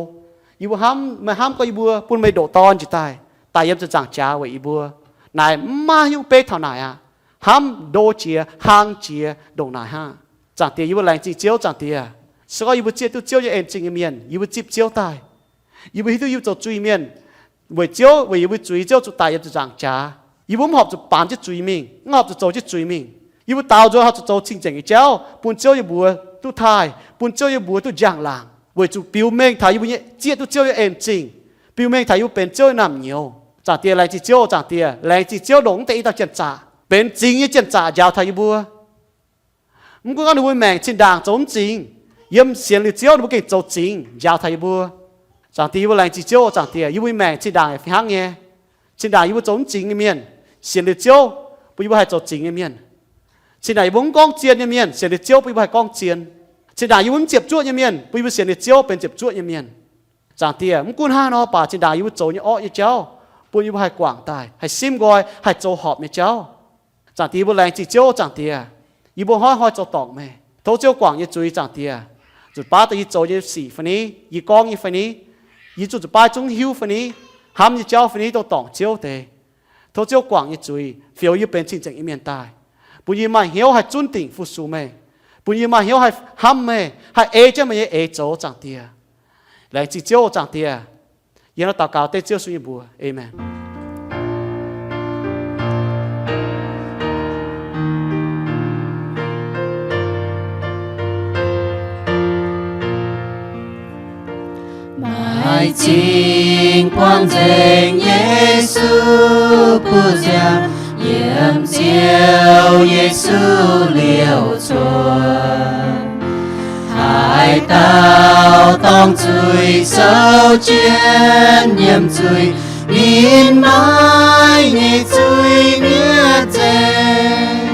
Yie mbuo hnamv, meih hnamv gorngv yie mbuo bun meih ndoqc Dorn njiec daaih, daaih yiem ziepc nzaangc jaax weic yie mbuo. Naaic mv maaih haaix nyungc beiv taux naaic aqv. Hnamv ndo jiex, hlang jiex ndongc naaic hnangv. Zaangc Diex, yie mbuo laengz zingh Ziouv, Zaangc Diex. Se gorngv yie mbuo zieqv duqv Ziouv nyei en zingh nyei mienh, yie mbuo zipv Ziouv daaih. Yie mbuo hiuv duqv yie mbuo zoux zuiz-mienh, weic Ziouv, weic yie mbuo zuiz Ziouv zuqc daic yiem ziepc nzaangc jaax. Yie mbuo mv horpc zuqc baamz jienv zuiz mingh, mv horpc zuqc zoux jienv zuiz mingh. Yie mbuo daaux nzuonx horpc zuqc zoux cing-nzengc nyei jauv, bun Ziouv nyei mbuox duqv taaih, bun Ziouv nyei mbuox duqv njang-laangc, weic zuqc biux mengh taux yie mbuo nyei zieqv duqv Ziouv nyei en zingh, biux mengh taux yie mbuo benx Ziouv nyei naamh nyouz. Zaangc Diex, laengz zingh Ziouv, Zaangc Diex, laengz zingh Ziouv ndongc mv deix i dauh janx-zaqc benx zingx nyei janx-zaqc njaaux taux yie mbuo. Mv gunv gorngv ninh mbuo maengc zinh ndaangc zoux mv zingx, yiem sienx liuz Ziouv ninh mbuo gengh zoux zingx njaaux taux yie mbuo. Zaangc Diex, yie mbuo laengz zingh Ziouv. Zaangc Diex, yie mbuo nyei maengc zinh ndaangc yaac fih hnangv nyei. Zinh ndaangc yie mbuo zoux mv zingx nyei mienh, sienx liuz Ziouv, bun yie mbuo haih zoux zingx nyei mienh. Zinh ndaangc yie mbuo mv gorngv zien nyei mienh, sienx liuz Ziouv, bun yie mbuo haih gorngv zien. Zinh ndaangc yie mbuo mv ziepc zuoqv nyei mienh, bun yie mbuo sienx liuz Ziouv benx ziepc zuoqv nyei mienh. Zaangc Diex, mv gunv hnangv nor baac zinh ndaangc yie mbuo zoux nyei orqv nyei jauv, bun yie mbuo haih guangc daaih, haih simv nqoi, haih zoux horpc nyei jauv. Zaangc Diex, yie mbuo laengz zingh Ziouv. Zaangc Diex, yie mbuo hnoi-hnoi zoux dorngc meih. Tov Ziouv guangc yie nyei zuiz, Zaangc Diex. Zuqc baav daaih yie zoux nyei sic fai ni, yie gorngv nyei fai ni, yie zuqc zuqc baav zungv hiuv fai ni, hnamv nyei jauv fai ni, dongh dorngc Ziouv deix. Tov Ziouv guangc yie nyei zuiz, fioux yie benx cing-nzengc nyei mienh daaih, bun yie maaih hnyouv haih zunv dingc fu-sux meih, bun yie maaih hnyouv haih hnamv meih, haih ei jienv meih nyei eix zoux, Zaangc Diex. Laengz zingh Ziouv, Zaangc Diex. Yie hnangv naaiv daux gaux dengv Ziouv Yesu nyei mbuox. Aamen. Maaih zingh buangh nzengc Yesu buoz-nziaamv, yiem Ziouv Yesu liouc cuotv. Haaix dauh dorng zuiz souv jienv nyiemc zuiz, ninh maiv nyei zuiz mietc nzengc.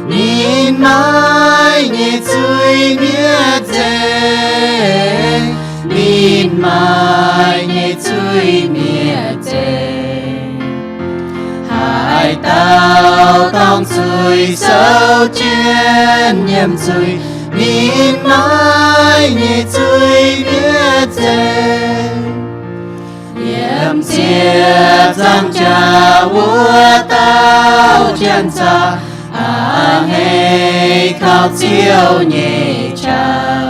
Ninh maiv nyei zuiz mietc nzengc. Ninh maiv nyei zuiz mietc nzengc. Haaix dauh dorng zuiz souv jienv nyiemc zuiz, ninh maiv nyei zuiz mietc nzengc. Yiem ziepc nzaangc jaax wuov dauh janx-zaqc, a'hneiv kaux Ziouv nyei qaqv.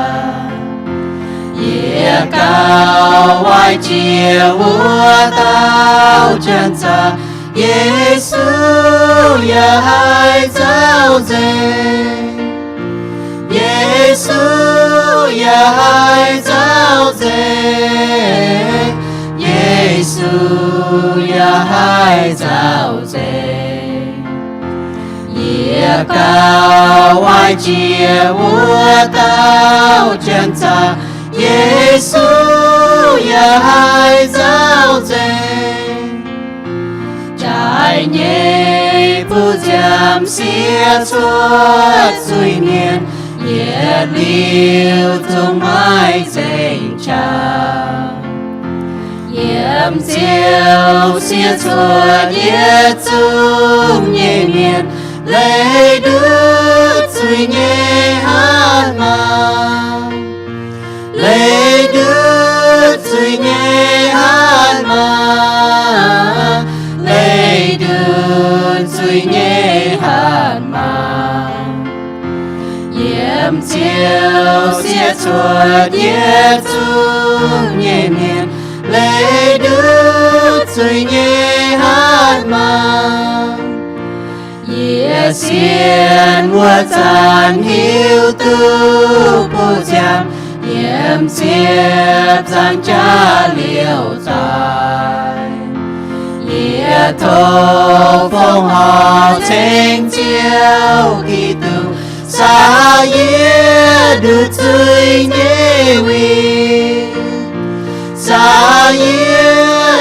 Yie gauh waaic jiex wuov dauh janx-zaqc, Yesu yaac haih nzauh nzengc. Yesu yaac haih nzauh nzengc. Yesu yaac haih nzauh nzengc. Yie gauh waaic jiex wuov dauh janx-zaqc, Yesu yaac haih nzauh nzengc. Jaaix nyei buoz-nziaamv siev cuotv zuiz-mienh, yietc liuz zungv maiv nzengc qaqv. Yiem Ziouv siev cuotv yietc zungv nyei mienh, leih ndutv zuiz nyei hatc maaz. Leih ndutv zuiz nyei hatc maaz, leih ndutv zuiz nyei hatc maaz. Yiem Ziouv siev cuotv yietc zungv nyei mienh, leih ndutv zuiz nyei hatc maaz. Yie sienx wuov zanc hiuv duqv buoz-nziaamv yiem ziepc nzaangc jaax liouh daaih. Yie Tov fongc horc ceng Ziouv Giduc, saah yie nduqc zuiz nyei win, saah yie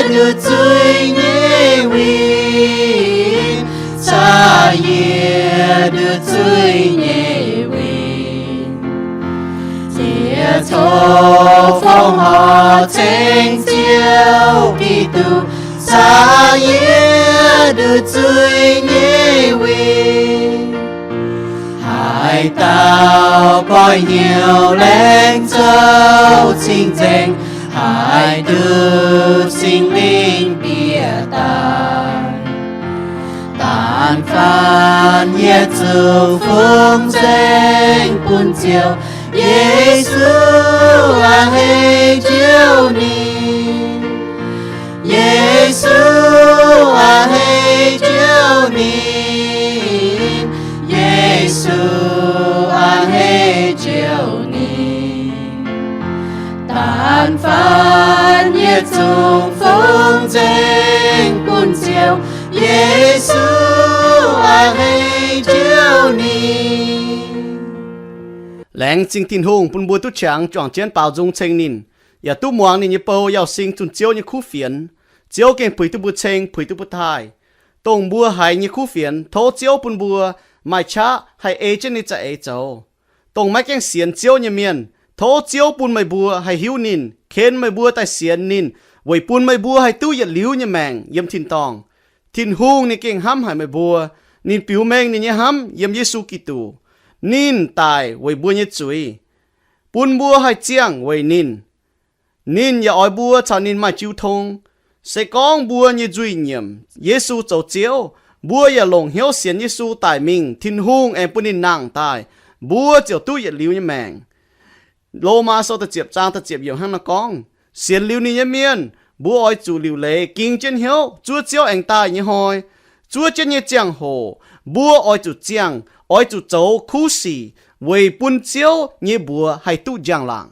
nduqc zuiz nyei win, saah yie nduqc zuiz nyei win. Yie tov fongc horc ceng Ziouv Giduc, saah yie nduqc zuiz nyei win. Haaix dauh goiv hnyouv laengz zouv cing-nzengc, haih duqv Singx Lingh bieqc daaih. Da'faanh yietc zungv fungx nzengc bun Ziouv. Yesu a'hneiv Ziouv ninh. Yesu a'hneiv Ziouv ninh. Yesu a'hneiv Ziouv ninh. Da'faanh yietc zungv fungx nzengc bun Ziouv. Yesu a'hneiv Ziouv ninh. Laengz zingh Tin-Hungh bun mbuo duqv qangx juangc jienv baaux nzung ceng ninh, yaac duqv muangx ninh nyei bou Yauz Sing zunh Ziouv nyei kuv fienx. Ziouv gengh puix duqv mbuo ceng, puix duqv mbuo taaih. Dongh mbuo haiz nyei kuv fienx, tov Ziouv bun mbuo maaih qaqv haih ei jienv ninh za'eix zoux. Dongh maiv gaengh sienx Ziouv nyei mienh, tov Ziouv bun meih mbuo haih hiuv ninh, ken meih mbuo daaih sienx ninh, weic bun meih mbuo haih duqv yietc liuz nyei maengc yiem tin-dorngh. Tin-Hungh ninh gengh hnamv haic meih mbuo. Ninh biux mengh ninh nyei hnamv yiem Yesu Giduc. Ninh daic weic mbuo nyei zuiz, bun mbuo haih ziangh weic ninh. Ninh yaac oix mbuo caux ninh maaih jiu tong. Se gorngv mbuo nyei nzuih nyiemc Yesu zoux Ziouv, mbuo yaac longc hnyouv sienx Yesu daic mingh, Tin-Hungh aengx bun ninh nangh daaih, mbuo ziouc duqv yietc liuz nyei maengc. Lomaa Sou da'ziepc zaang da'ziepc yiemc hnangv naaiv gorngv, sienx liuz ninh nyei mienh, mbuo oix zuqc liuc leiz ging jienv hnyouv zuov Ziouv aengx daaih nyei hnoi. Zuov jienv nyei ziangh hoc mbuo oix zuqc ziangh, oix zuqc zoux kuv sic weic bun Ziouv nyei mbuox haih duqv njang-laangc.